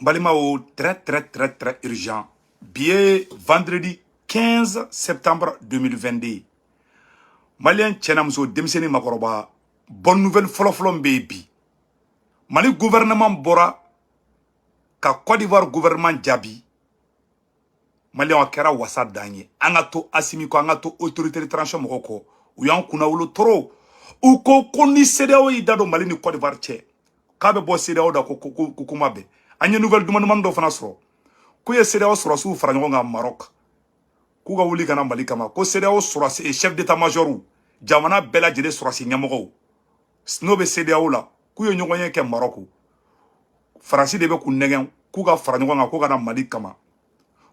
N balimaw, très très très très urgent. Bi ye vendredi 15 septembre 2022. Malien cɛ n'a muso, denmisɛnnin, makɔrɔba, bonne nouvelle fɔlɔfɔlɔ min bɛ yen bi, Mali gouvernement bɔra ka Côte d'Ivoire gouvernement jaabi. Maliyɛnw, a kɛra wasa dan ye. An ka to Asimi kɔ, an ka to autorité de transition mɔgɔw kɔ. U y'an kunna wolo trop. U ko ko ni CEDEAO y'i da don Mali ni Côte d'Ivoire cɛ, k'a bɛ bɔ CEDEAO da. Ko kuma bɛɛ, an ye nouvelle duman duman dɔ fana sɔrɔ k'u ye CEDEAO sɔrɔsiw fara ɲɔgɔn kan Maroc, k'u ka wuli ka na Mali kama, ko CEDEAO sɔrɔsi chef d'état major, jamana bɛɛ lajɛlen sɔrɔsi ɲɛmɔgɔw n'o bɛ CEDEAO la, k'u ye ɲɔgɔn ye kɛ Maroc. Faransi de bɛ k'u nɛgɛn k'u ka fara ɲɔgɔn kan k'u ka na Mali kama,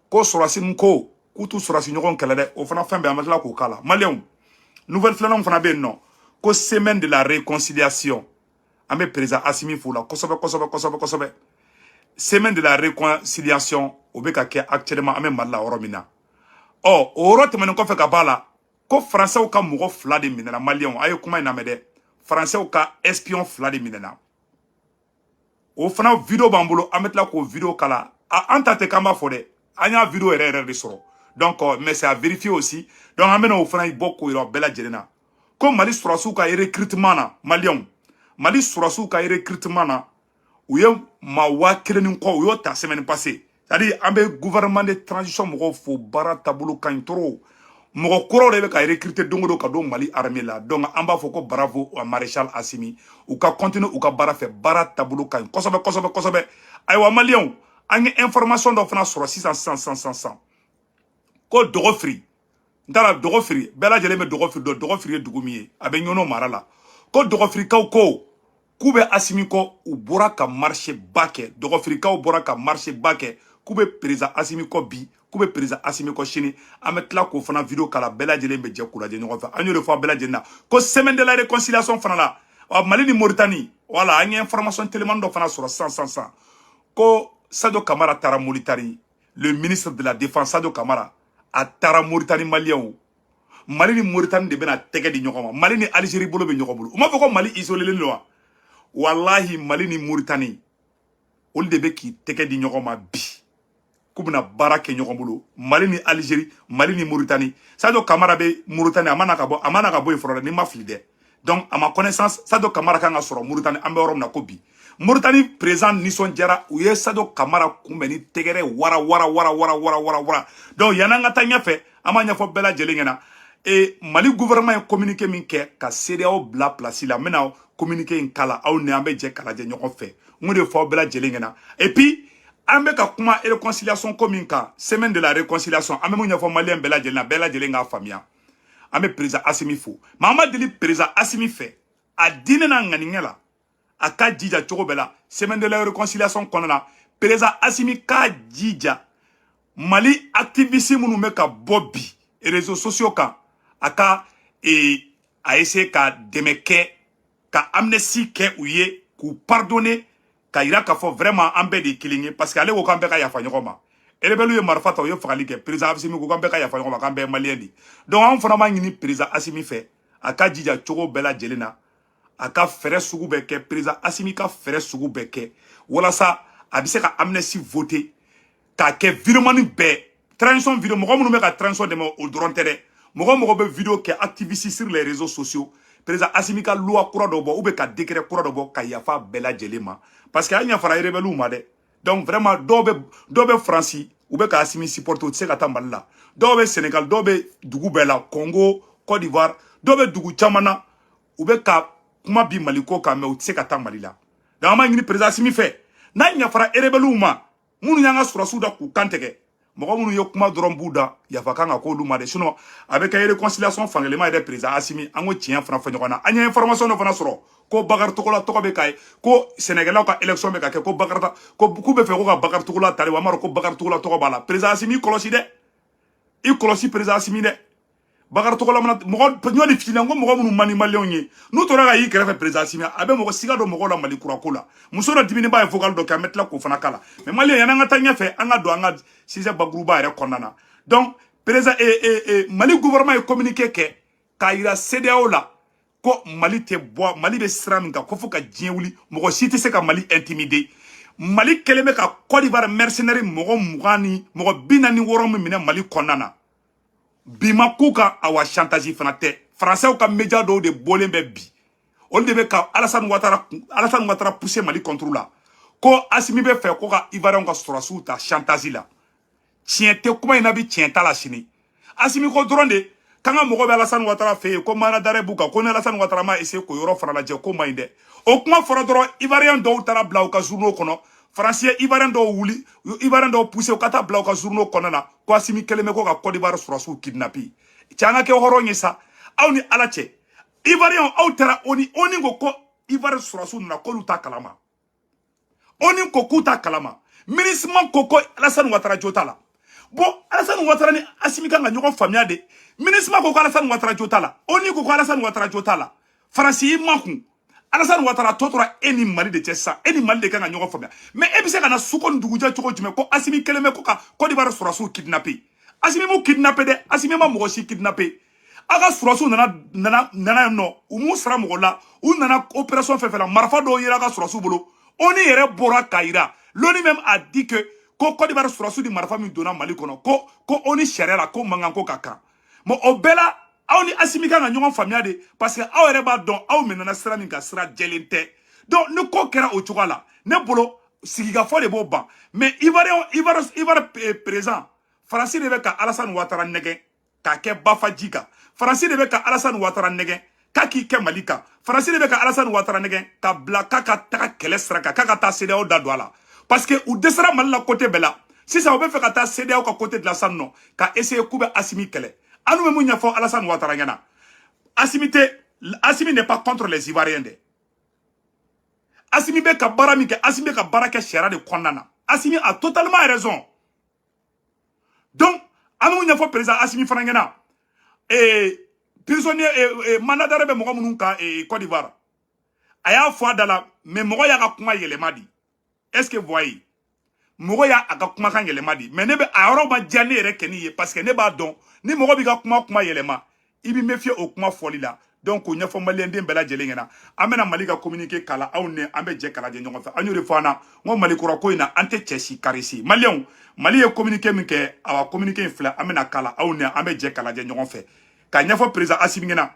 ko sɔrɔsi min ko k'u t'u sɔrɔsi ɲɔgɔn kɛlɛ dɛ. O fana fɛn bɛɛ, an bɛ tila k'o k'a la. Maliyɛnw, nouvelle filanan fana bɛ yen nɔ, ko semaine de la réconciliation. An bɛ président Asimi fo la kosɛbɛ kosɛbɛ kosɛbɛ kosɛbɛ. Semaine de la réconciliation, o bɛ ka kɛ actuellement, an bɛ Mali la yɔrɔ min na. Ɔ, o yɔrɔ tɛmɛnen kɔfɛ ka b'a la, ko faransɛw ka mɔgɔ fila de minɛna. Maliyɛnw, a ye kuma in lamɛn dɛ. Faransɛw ka espion fila de minɛna. O fana vidéo b'an bolo, an bɛ tila k'o vidéo kala. An ta tɛ k'an b'a fɔ dɛ, an y'a vidéo yɛrɛ yɛrɛ de sɔrɔ. Donc mais c'est à vérifier aussi. Donc an bɛna o fana bɔ k'o yira bɛɛ lajɛlen na, ko Mali sɔrɔsiw ka recrutement na. Maliyɛnw, Mali sɔrɔsiw ka recrutement na, u ye maa 1000 ni kɔ, u y'o ta semaine passée. C'est à dire, an bɛ gouvernement de transition mɔgɔw fo, baara taabolo ka ɲi trop. Mɔgɔ kuraw de bɛ ka recruter don o don ka don Mali armée la. Donc an b'a fɔ ko bravo à maréchal Assimi, u ka continuer u ka baara fɛ, baara taabolo ka ɲi kosɛbɛ kosɛbɛ kosɛbɛ. Ayiwa maliyɛnw, an ye information dɔ fana sɔrɔ sisan sisan sisan sisan sisan, ko Dɔgɔfiri, n taara Dɔgɔfiri, bɛɛ lajɛlen bɛ Dɔgɔfiri dɔn. Dɔgɔfiri ye dugu min ye, a bɛ Ɲɔnɔ mara la. Ko Dɔgɔfirikaw ko k'u bɛ Asimi kɔ, u bɔra ka marche ba kɛ. Dɔgɔfirikaw bɔra ka marche ba kɛ k'u bɛ président Asimi kɔ bi, k'u bɛ président Asimi kɔ sini. An bɛ tila k'o fana vidéo kala, bɛɛ lajɛlen bɛ jɛ k'u lajɛ ɲɔgɔn fɛ. An y'o de fɔ a bɛɛ lajɛlen na, ko semaine de la réconciliation fana la, Mali ni Mauritanie. Voilà, an ye information telimani dɔ fana sɔrɔ sisan sisan sisan, ko Sadio Kamara taara Mauritanie. Le ministre de la Défense Sadio Kamara, a taara Mauritanie. Maliyɛnw, Mali ni Mauritanie de bɛna tɛgɛ di ɲɔgɔn ma. Mali ni Algérie bolo bɛ ɲɔgɔn bolo. U m'a fɔ ko Mali isolé don wa? Walahi, Mali ni Mauritanie, olu de bɛ k'i tɛgɛ di ɲɔgɔn ma bi, k'u bɛna baara kɛ ɲɔgɔn bolo. Mali ni Algérie, Mali ni Mauritanie. Sadio Kamara bɛ Mauritanie, a ma na ka bɔ, a ma na ka bɔ yen fɔlɔ dɛ, ni ma fili dɛ. Donc à ma connaissance, Sadio Kamara kan ka sɔrɔ Mauritanie. An bɛ yɔrɔ min na ko bi, Mauritanie président nisɔndiyara, u ye Sadio Kamara kunbɛn ni tɛgɛrɛ wara wara wara wara wara wara wara. Donc yan'an ka taa ɲɛfɛ, an b'a ɲɛfɔ bɛɛ lajɛlen ɲɛna e Mali gouvernement ye communiqué min kɛ ka CEDEAO bila place la. N bɛna communiqué in kala aw ni an bɛ jɛ k'a lajɛ ɲɔgɔn fɛ. N k'o de fɔ aw bɛɛ lajɛlen ɲɛna. Et puis an bɛ ka kuma réconciliation ko min kan, semaine de la réconciliation, an bɛ mun ɲɛfɔ maliyɛn bɛɛ lajɛlen na, bɛɛ lajɛlen k'a faamuya. An bɛ président Asimi fo, mais an ma deli président Asimi fɛ, a diinɛ n'a ŋaniɲɛ la, a ka jija cogo bɛɛ la. Semaine de la réconciliation kɔnɔna na, président Asimi k'a jija, Mali activiste minnu bɛ ka bɔ bi réseaux sociaux kan, a ka a essayer ka dɛmɛ kɛ, ka amnistie kɛ u ye, k'u pardonner, ka yira k'a fɔ vraiment an bɛɛ de ye kelen ye, parce que ale ko k'an bɛɛ ka yafa ɲɔgɔn ma. Rebelle ye marifa ta, u ye fagali kɛ. Président Asimi ko k'an bɛɛ ka yafa ɲɔgɔn ma, k'an bɛɛ ye maliyɛn de. Donc an fana b'a ɲini président Asimi fɛ, a ka jija cogo bɛɛ lajɛlen na, a ka fɛɛrɛ sugu bɛɛ kɛ, président Asimi ka fɛɛrɛ sugu bɛɛ kɛ walasa a bɛ se ka amnistie voter k'a kɛ vidéoman bɛɛ, transition vidéo, mɔgɔ minnu bɛ ka transition dɛmɛ, o dɔrɔn tɛ dɛ, mɔgɔ mɔgɔ bɛ vidéo kɛ, activiste sur les réseaux sociaux. Président Asimi ka loi kura dɔ bɔ ou bien ka décret kura dɔ bɔ ka yafa bɛɛ lajɛlen ma, parce que an yafara rebelle ma dɛ. Donc vraiment, dɔw bɛ Faransi, u bɛ ka Asimi supporter, u tɛ se ka taa Mali la. Dɔw bɛ Sénégal, dɔw bɛ dugu bɛɛ la, Congo, Côte d'Ivoire, dɔw bɛ dugu caman na, u bɛ ka kuma bi Mali ko kan, mais u tɛ se ka taa Mali la. Donc an b'a ɲini président Asimi fɛ, n'a yafara rebelle ma, minnu y'an ka sɔrɔsiw da k'u kan tigɛ, mɔgɔ minnu ye kuma dɔrɔn b'u da, yafa kan ka k'olu ma dɛ. Sinon a bɛ kɛ réconciliation fankelen yɛrɛ. Président Asimi, an ko tiɲɛ fana fɔ ɲɔgɔn na. An ye information dɔ fana sɔrɔ ko Bakari Togola tɔgɔ bɛ ka ye, ko Sɛnɛkɛlaw ka élection bɛ ka kɛ, ko Bakari ko k'u bɛ fɛ ko ka Bakari Togola tali wa, an b'a dɔn ko Bakari Togola tɔgɔ b'a la. Président Asimi, i kɔlɔsi dɛ, i kɔlɔsi président Asimi dɛ. Bakari Togola mana mɔgɔ ɲɔ de f'i ɲɛna ko mɔgɔ minnu man di maliyɛnw ye, n'u tora ka y'i kɛrɛfɛ, président Asimi, a bɛ mɔgɔ siga don mɔgɔw la Mali kura ko la. Muso dɔ dimini b'a ye vocal dɔ kɛ, an bɛ tila k'o fana kala. Mais maliyɛn, yan'an ka taa ɲɛfɛ, an ka don an ka sujet bakuruba yɛrɛ kɔnɔna na. Donc président Mali gouvernement ye communiqué kɛ k'a yira CEDEAO la ko Mali tɛ bɔ, Mali bɛ sira min kan, ko fo ka diɲɛ wuli, mɔgɔ si tɛ se ka Mali intimider. Mali kɛlen bɛ ka Côte d'Ivoire mercenaire mɔgɔ 20 ni mɔgɔ 46 min minɛ Mali kɔnɔna na, bi ma k'u kan, awa chantage fana tɛ. Français ka média dɔw de bɔlen bɛ bi, olu de bɛ ka Alassane Ouattara pousser Mali contre la, ko Assimi bɛ fɛ ko ka Ivoirien ka sɔrɔsiw ta chantage la. Tiɲɛ tɛ kuma in na bi, tiɲɛ t'a la sini. Assimi ko dɔrɔn de k'an ka mɔgɔ bɛ Alassane Ouattara fɛ yen, ko mandat d'arrêt b'u kan, ko ni Alassane Ouattara ma essayer k'o yɔrɔ fana lajɛ, ko man ɲi dɛ. O kuma fɔra dɔrɔn, Ivoirien dɔw taara bila u ka journaux kɔnɔ. Faransi ye Ivoirien dɔw wuli, Ivoirien dɔw pousser u ka taa bila u ka journaux kɔnɔna na ko Assimi kɛlen bɛ ko ka Côte d'Ivoire sɔrɔsiw kidnapper. Cɛ, an ka kɛ hɔrɔn ye sa, aw ni Ala cɛ. Ivoirien, aw taara ONU, ONU ko Ivoire sɔrɔsiw nana, k'olu t'a kalama. ONU ko k'u t'a kalama. MINUSMA ko Alassane Ouattara jo t'a la. Bon, Alassane Ouattara ni Assimi kan ka ɲɔgɔn faamuya de. MINUSMA ko Alassane Ouattara jo t'a la, ONU ko Alassane Ouattara jo t'a la. Faransi y'i makun, Alassane Ouattara tɔ tora e ni Mali de cɛ sisan. E ni Mali de kan ka ɲɔgɔn faamuya. Mais e bɛ se ka na su ko ni dugujɛ cogo jumɛn ko Assimi kɛlen bɛ ko ka Côte d'Ivoire sɔrɔsiw kidnapper? Assimi m'u kidnapper dɛ, Assimi ma mɔgɔ si kidnapper. Aw ka sɔrɔsiw nana yan nɔ, u m'u sara mɔgɔ la, u nana opération fɛn fɛn la, marifa dɔw yera a ka sɔrɔsiw bolo. ONU yɛrɛ bɔra k'a yira, l'ONU même a dit que ko Côte d'Ivoire sɔrɔsiw ni marifa min donna Mali kɔnɔ, ko ONU sariya la, ko mankan ko ka kan. Mais o bɛɛ la, aw ni Assimi kan ka ɲɔgɔn faamuya de, parce que aw yɛrɛ b'a dɔn aw minɛna sira min kan, sira jɛlen tɛ. Donc ni ko kɛra o cogoya la, ne bolo sigikafɔ de b'o ban. Mais Ivoirien, Ivoire président, Faransi de bɛ ka Alassane Ouattara nɛgɛn k'a kɛ bafa ji kan. Faransi de bɛ ka Alassane Ouattara nɛgɛn k'a k'i kɛ Mali kan. Faransi de bɛ ka Alassane Ouattara nɛgɛn ka bila k'a ka taga kɛlɛ sira kan, k'a ka taa CEDEAO da don a la, parce que u dɛsɛra Mali la côté bɛɛ la. Sisan u bɛ fɛ ka taa CEDEAO ka côté de la sisan nɔ, ka essayer k'u bɛ Assimi kɛlɛ. An bɛ mun ɲɛfɔ Alassane Ouattara ɲɛna? Assimi tɛ, Assimi n'est pas contre les Ivoiriens dɛ. Assimi bɛ ka baara min kɛ, Assimi bɛ ka baara kɛ sariya de kɔnɔna na. Assimi a totalement raison. Donc an bɛ mun ɲɛfɔ président Assimi fana ɲɛna? Prisonnier, mandat d'arrêt bɛ mɔgɔ minnu kan Côte d'Ivoire, a y'a fɔ a da la, mais mɔgɔ y'a ka kuma yɛlɛma di. Est ce que vous voyez, mɔgɔ y'a a ka kumakan yɛlɛma di. Mais ne bɛ a yɔrɔ ma diya ne yɛrɛ kɛ ni ye, parce que ne b'a dɔn ni mɔgɔ b'i ka kuma yɛlɛma, i b'i méfier o kuma fɔli la. Donc k'o ɲɛfɔ maliyɛnden bɛɛ lajɛlen ɲɛna, an bɛna Mali ka communiqué kala, aw ni an bɛ jɛ k'a lajɛ ɲɔgɔn fɛ. An y'o de fɔ an na, n ko Mali kura ko in na, an tɛ cɛ si karisi. Maliyɛnw, Mali ye communiqué min kɛ, awa communiqué in filɛ, an bɛna kala, aw ni an bɛ jɛ k'a lajɛ ɲɔgɔn fɛ, k'a ɲɛfɔ président Assimi ɲɛna,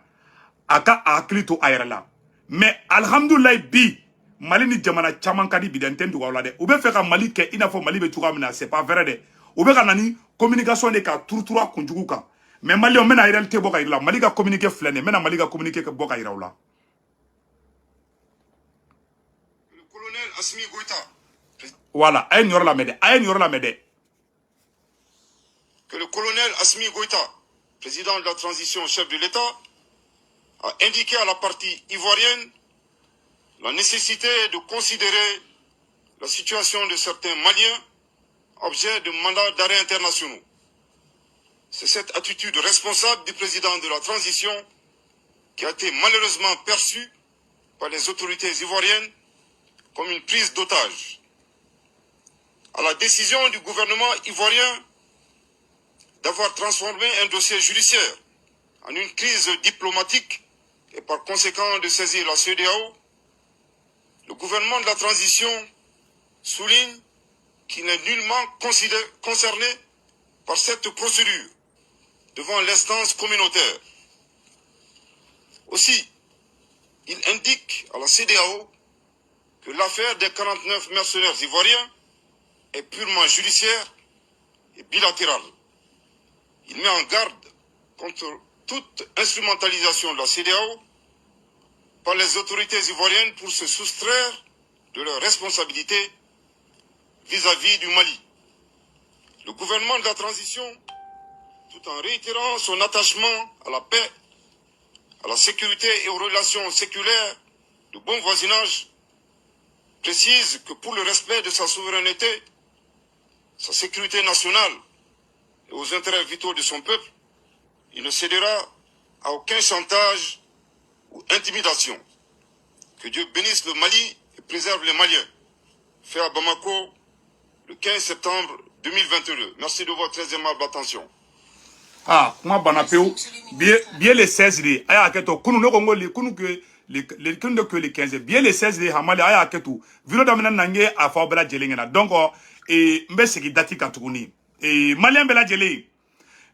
a ka a hakili to a yɛrɛ la. Mais alhamdulilayi, bi Mali ni jamana caman ka di bi dɛ. N tɛ n dogo aw la dɛ. U bɛ fɛ ka Mali kɛ i n'a fɔ Mali bɛ cogoya min na, c'est pas vrai dɛ. U bɛ ka na ni communication de ka turuturu a kunjugu kan. Mais maliyɛnw, n bɛna réalité bɔ ka yira la. Mali ka communiqué filɛ nin ye, n bɛna Mali ka communiqué bɔ ka yira u la. Le colonel Assimi Goïta. Voilà, a ye nin yɔrɔ lamɛn dɛ, a ye nin yɔrɔ lamɛn dɛ. Que le colonel Assimi Goïta, président de la transition, chef de l'État, a indiqué à la partie ivoirienne la nécessité de considérer la situation de certains Maliens objet de mandats d'arrêt internationaux. C'est cette attitude responsable du président de la transition qui a été malheureusement perçue par les autorités ivoiriennes comme une prise d'otage. À la décision du gouvernement ivoirien d'avoir transformé un dossier judiciaire en une crise diplomatique et par conséquent de saisir la CEDEAO, le gouvernement de la transition souligne qu'il n'est nullement concerné par cette procédure devant l'instance communautaire. Aussi, il indique à la CEDEAO que l'affaire des 49 mercenaires ivoiriens est purement judiciaire et bilatérale. Il met en garde contre toute instrumentalisation de la CEDEAO par les autorités ivoiriennes pour se soustraire de leurs responsabilités vis-à-vis du Mali. Le gouvernement de la transition, tout en réitérant son attachement à la paix, à la sécurité et aux relations séculaires de bon voisinage, précise que pour le respect de sa souveraineté, sa sécurité nationale et aux intérêts vitaux de son peuple, il ne cédera à aucun chantage ou intimidation. Que Dieu bénisse le Mali et préserve les Maliens. Fait à Bamako le 15 septembre 2022. Merci de votre très aimable attention. Ah, kuma banna pewu. Bi ye le 16 de ye. A y'a kɛ to kunu, ne ko n ko li kunu ke. Le kelen de que le 15, bi ye le 16 de hamali. A y'a kɛ to vidéo daminɛ na, n ye a fɔ aw bɛɛ lajɛlen ɲɛna. Donc n bɛ segin date kan tuguni. Malien bɛɛ lajɛlen,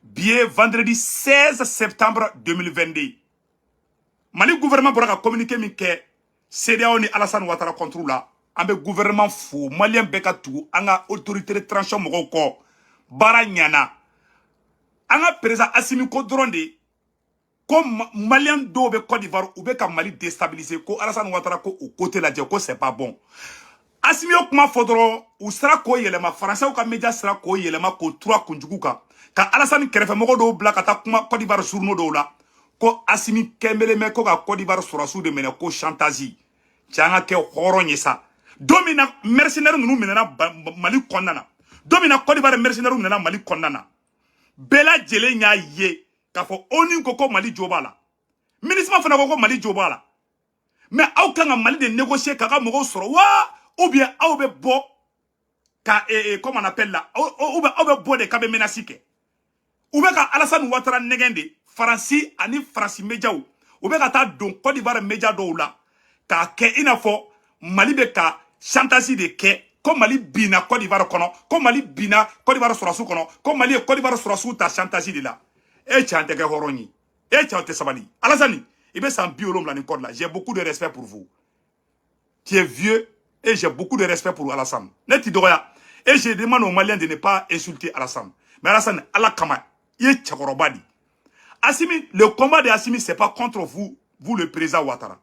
bi ye vendredi 16 septembre 2022. Mali gouvernement bɔra ka communiqué min kɛ CEDEAO ni Alassane Ouattara contre la, an bɛ gouvernement fo. Malien bɛɛ ka tugu an ka autorité de transition mɔgɔw kɔ, baara ɲɛna. An ka président Assimi ko dɔrɔn de ko Malien dɔw bɛ Côte d'Ivoire, u bɛ ka Mali déstabiliser, ko Alassane Ouattara ko o côté lajɛ, ko c'est pas bon. Assimi ye kuma fɔ dɔrɔn, u sera k'o yɛlɛma. Faransɛw ka média sera k'o yɛlɛma k'o tura kunjugu kan, ka Alassane kɛrɛfɛmɔgɔ dɔw bila ka taa kuma Côte d'Ivoire journaux dɔw la ko Assimi kɛnbelen bɛ ko ka Côte d'Ivoire sɔrɔsiw de minɛ ko chantage. Cɛ, an ka kɛ hɔrɔn ye sa. Don min na mercenaires ninnu minɛna Mali kɔnɔna na, don min na Côte d'Ivoire mercenaires minɛna Mali kɔnɔna na, bɛɛ lajɛlen y'a ye k'a fɔ ONU ko ko Mali jo b'a la, MINUSMA fana ko ko Mali jo b'a la. Mais aw kan ka Mali de négocier k'a ka mɔgɔw sɔrɔ wa, ou bien aw bɛ bɔ ka comment on appelle la, ou bien aw bɛ bɔ de k'a bɛ menace kɛ? U bɛ ka Alassane Ouattara nɛgɛn de. Faransi ani Faransi médiaw, u bɛ ka taa don Côte d'Ivoire média dɔw la k'a kɛ i n'a fɔ Mali bɛ ka chantage de kɛ, ko Mali binna Côte d'Ivoire kɔnɔ, ko Mali binna Côte d'Ivoire sɔrɔsiw kɔnɔ, ko Mali ye Côte d'Ivoire sɔrɔsiw ta chantage de la. E cɛ, an tɛ kɛ hɔrɔn ye. E cɛ, aw tɛ sabali. Alassane, i bɛ san 70 ni kɔ de la. J'ai beaucoup de respect pour vous, tu es vieux et j'ai beaucoup de respect pour Alassane. Ne ti dɔgɔya et je demande aux Maliens de ne pas insulter Alassane. Mais Alassane, Ala kama, i ye cɛkɔrɔba de. Assimi, le combat de Assimi, c'est pas contre vous, vous le président Ouattara.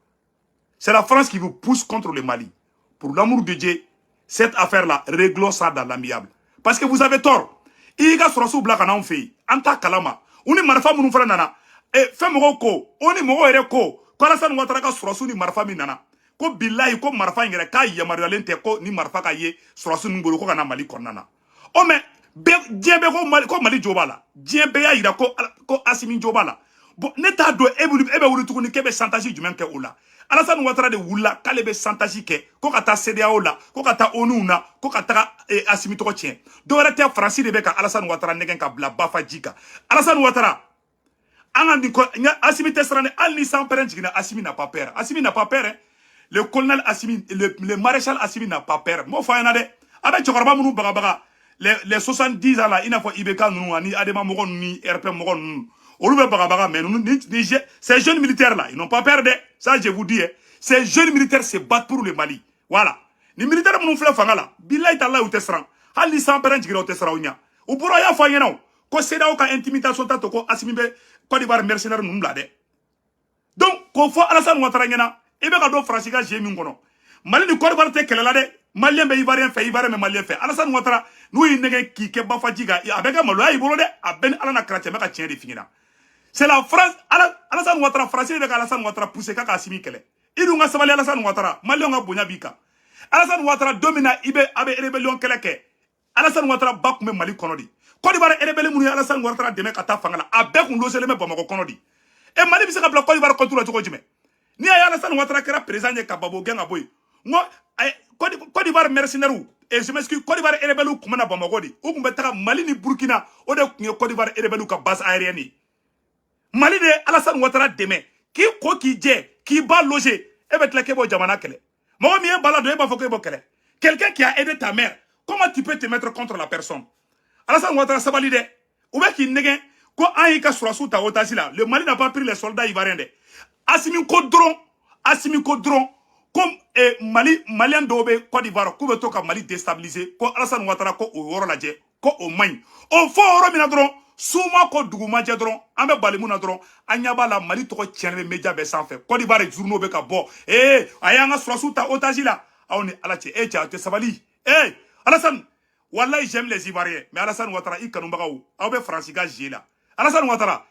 C'est la France qui vous pousse contre le Mali. Pour l'amour de Dieu, cette affaire-là, réglons ça dans l'amiable. Parce que vous avez tort. I ka sɔrɔsiw bila ka n'anw fɛ yen, an t'a kalama. U ni marifa minnu fana nana, fɛn mɔgɔw ko, o ni mɔgɔw yɛrɛ ko, ko Alassane Ouattara ka sɔrɔsiw ni marifa min nana, ko bilayi, ko marifa in yɛrɛ k'a yamaruyalen tɛ ko ni marifa ka ye sɔrɔsi ninnu bolo ko ka na Mali kɔnɔna na. O mais bɛɛ, diɲɛ bɛɛ ko Mali, ko Mali jo b'a la. Diɲɛ bɛɛ y'a yira ko Assimi jo b'a la. Bon, ne t'a dɔn, e bɛ e bɛ wuli tuguni k'e bɛ chantage jumɛn kɛ o la? Alassane Ouattara de wulila k'ale bɛ chantage kɛ ko ka taa CEDEAO la, ko ka taa ONU na, ko ka taga Assimi tɔgɔ tiɲɛ. Dɔwɛrɛ tɛ, Faransi de bɛ ka Alassane Ouattara nɛgɛn ka bila bafa ji kan. Alassane Ouattara, an ka nin kɔ, Assimi tɛ siran dɛ. Hali ni san pɛrɛn jiginna, Assimi n'a pas peur. Assimi n'a pas peur, hein. Le colonel Assimi, le maréchal Assimi n'a pas peur. N b'o fɔ a ɲɛna dɛ. A bɛ cɛkɔrɔba minnu bagabaga, les 70 ans là, i n'a fɔ IBK ninnu ani ADEMA mɔgɔ ninnu ni RPM mɔgɔ ninnu, olu bɛ bagabaga. Mais ninnu ni ces jeunes militaires là, ils n'ont pas peur dɛ. Ça, je vous dis, hein. Ces jeunes militaires se battent pour le Mali. Voilà, ni militaires minnu filɛ fanga la, bilayi talayi, u tɛ siran. Hali ni san pɛrɛn jiginna, u tɛ siran u ɲɛ. U bɔra y'a fɔ an ɲɛna o ko CEDEAO ka intimidation t'a to ko Assimi bɛ Côte d'Ivoire mercenaires ninnu bila dɛ. Donc k'o fɔ Alassane Ouattara ɲɛna, i bɛ ka don Faransi ka jeu min kɔnɔ, Mali ni Côte d'Ivoire tɛ kɛlɛ la dɛ. Malien bɛ Ivoirien fɛ, Ivoirien bɛ Malien fɛ. Alassane Ouattara, n'u y'i nɛgɛ k'i kɛ bafaji kan, a bɛ kɛ maloya y'i bolo dɛ. A bɛɛ ni Ala na kira cɛ, n bɛ ka tiɲɛ de f'i ɲɛna. C'est la France. Alassane Ouattara, Faransi de bɛ ka Alassane Ouattara pousser k'a ka Assimi kɛlɛ. I dun ka sabali, Alassane Ouattara. Malien ka bonya b'i kan. Alassane Ouattara, don min na i bɛ a bɛ rébellion kɛlɛ kɛ, Alassane Ouattara ba tun bɛ Mali kɔnɔ de. Côte d'Ivoire rebelle minnu ye Alassane Ouattara dɛmɛ ka taa fanga la, a bɛɛ kun loselen bɛ Bamakɔ kɔnɔ de. E Mali bɛ se ka bila Côte d'Ivoire contre la cogo jumɛn? N'i y'a ye Alassane Ouattara kɛra président ye ka Gbagbo gɛn ka bɔ yen, n ko Côte d'Ivoire mercenaires et je m'excuse, Côte d'Ivoire rebelle kun bɛ na Bamakɔ de. U kun bɛ taga Mali ni Burkina, o de kun ye Côte d'Ivoire rebelle ka base aérienne ye. Mali de ye Alassane Ouattara dɛmɛ k'i ko k'i jɛ k'i ba loger. E bɛ tila k'e b'o jamana kɛlɛ. Mɔgɔ min ye bala don, e b'a fɔ k'e b'o kɛlɛ. Quelqu'un qui a aidé ta mère, comment tu peux te mettre contre la personne? Alassane Ouattara, sabali dɛ. U bɛ k'i nɛgɛn ko an y'i ka sɔrɔsiw ta otage la. Le Mali n'a pas pris les soldats ivoiriens dɛ. Assimi ko dɔrɔn, Assimi ko dɔrɔn ko Mali, Malien dɔw bɛ Côte d'Ivoire k'u bɛ to ka Mali déstabiliser, ko Alassane Ouattara ko o yɔrɔ lajɛ, ko o man ɲi. O fɔ yɔrɔ min na dɔrɔn, suma ko dugu ma jɛ dɔrɔn, an bɛ bali mun na dɔrɔn, an ɲɛ b'a la Mali tɔgɔ tiɲɛnen bɛ média bɛɛ sanfɛ. Côte d'Ivoire journaux bɛ ka bɔ, ee, a y'an ka sɔrɔsiw ta otage la. Aw ni Ala cɛ, e cɛ, aw tɛ sabali. Ee Alassane, wallahi, j'aime les Ivoiriens, mais Alassane Ouattara, i kanubagaw, aw bɛ Faransi ka jeu la. Alassane Ouattara,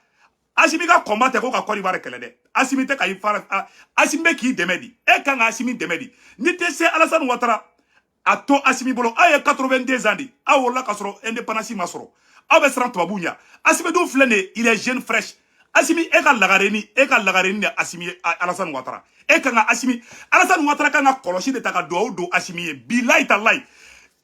Assimi ka combat tɛ ko ka Côte d'Ivoire kɛlɛ dɛ. Assimi tɛ ka i fara, Assimi bɛ k'i dɛmɛ di. E kan ka Assimi dɛmɛ di. N'i tɛ se, Alassane Ouattara, a to Assimi bolo. Aw ye 82 ans de, aw wolola ka sɔrɔ indépendance ma sɔrɔ, aw bɛ siran tubabuw ɲɛ. Assimi dun filɛ nin ye, il est jeune, fraîche. Assimi, e ka lagareni, e ka lagareni de Assimi ye. Alassane Ouattara, e kan ka Assimi, Alassane Ouattara kan ka kɔlɔsi de ta ka duwawu don Assimi ye. Bilayi talayi,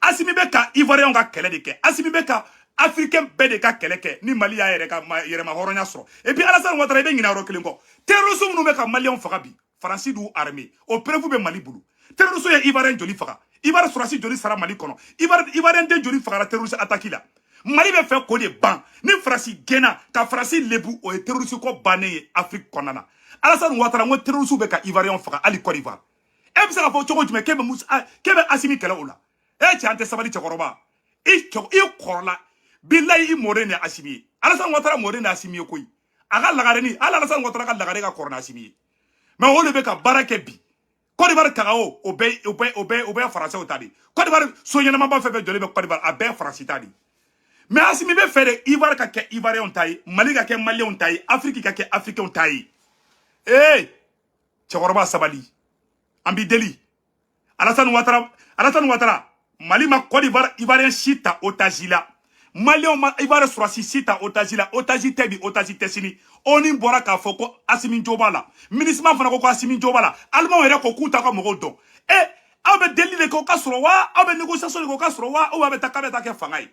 Assimi bɛ ka Ivoirien ka kɛlɛ de kɛ. Assimi bɛ ka Africain bɛɛ de ka kɛlɛ kɛ ni Mali y'a yɛrɛ ka yɛrɛma hɔrɔnya sɔrɔ. Et puis Alassane Ouattara, i bɛ ɲinɛ yɔrɔ kelen kɔ: terroriste minnu bɛ ka Maliyɛnw faga bi, Faransi d'u armée, o preuve bɛ Mali bolo. Terroriste ye Ivoirien joli faga? Ivoire sɔrɔdasi joli sara Mali kɔnɔ? Ivoirien den joli fagara terroriste attaque la? Mali bɛ fɛ k'o de ban. Ni Faransi gɛnna ka Faransi lebu, o ye terroriste ko bannen ye Afrique kɔnɔna na. Alassane Ouattara, n ko terroriste bɛ ka Ivoirien faga hali Côte d'Ivoire. E bɛ se k'a fɔ cogo jumɛn k'e bɛ Musa, k'e bɛ Asimi kɛlɛ o la? E cɛ, an tɛ sabali. Cɛkɔrɔba, i cɛ, i kɔrɔla, bilayi, i mɔden de ye Asimi ye. Alassane Ouattara mɔden de ye Asimi ye koyi. A ka lagarenin, hali Alassane Ouattara ka lagare ka kɔrɔ ni Asimi ye, mais o de bɛ ka baara kɛ bi. Côte d'Ivoire cacao, o bɛɛ ye Faransɛw ta de. Côte d'Ivoire so ɲɛnamaba fɛn fɛn jɔlen bɛ Côte d'Ivoire, a bɛɛ ye Faransi ta de. Mais Asimi bɛ fɛ de Ivoire ka kɛ Ivoirien ta ye, Mali ka kɛ Maliyɛnw ta ye, Afrique ka kɛ Africains ta ye. Ee cɛkɔrɔba, sabali, an b'i deli. Alassane Ouattara, Alassane Ouattara, Mali ma Côte d'Ivoire Ivoirien si ta otage la. Maliyɛnw ma Ivoire sɔrɔdasi si ta otage la. Otage tɛ bi, otage tɛ sini. ONU bɔra k'a fɔ ko Asimi jo b'a la. MINUSMA fana ko ko Asimi jo b'a la. Alimanw yɛrɛ ko k'u t'a ka mɔgɔw dɔn. E, aw bɛ deli de kɛ o ka sɔrɔ wa? Aw bɛ négociation de kɛ o ka sɔrɔ wa? Ou aw bɛ taa k'a bɛ taa kɛ fanga ye?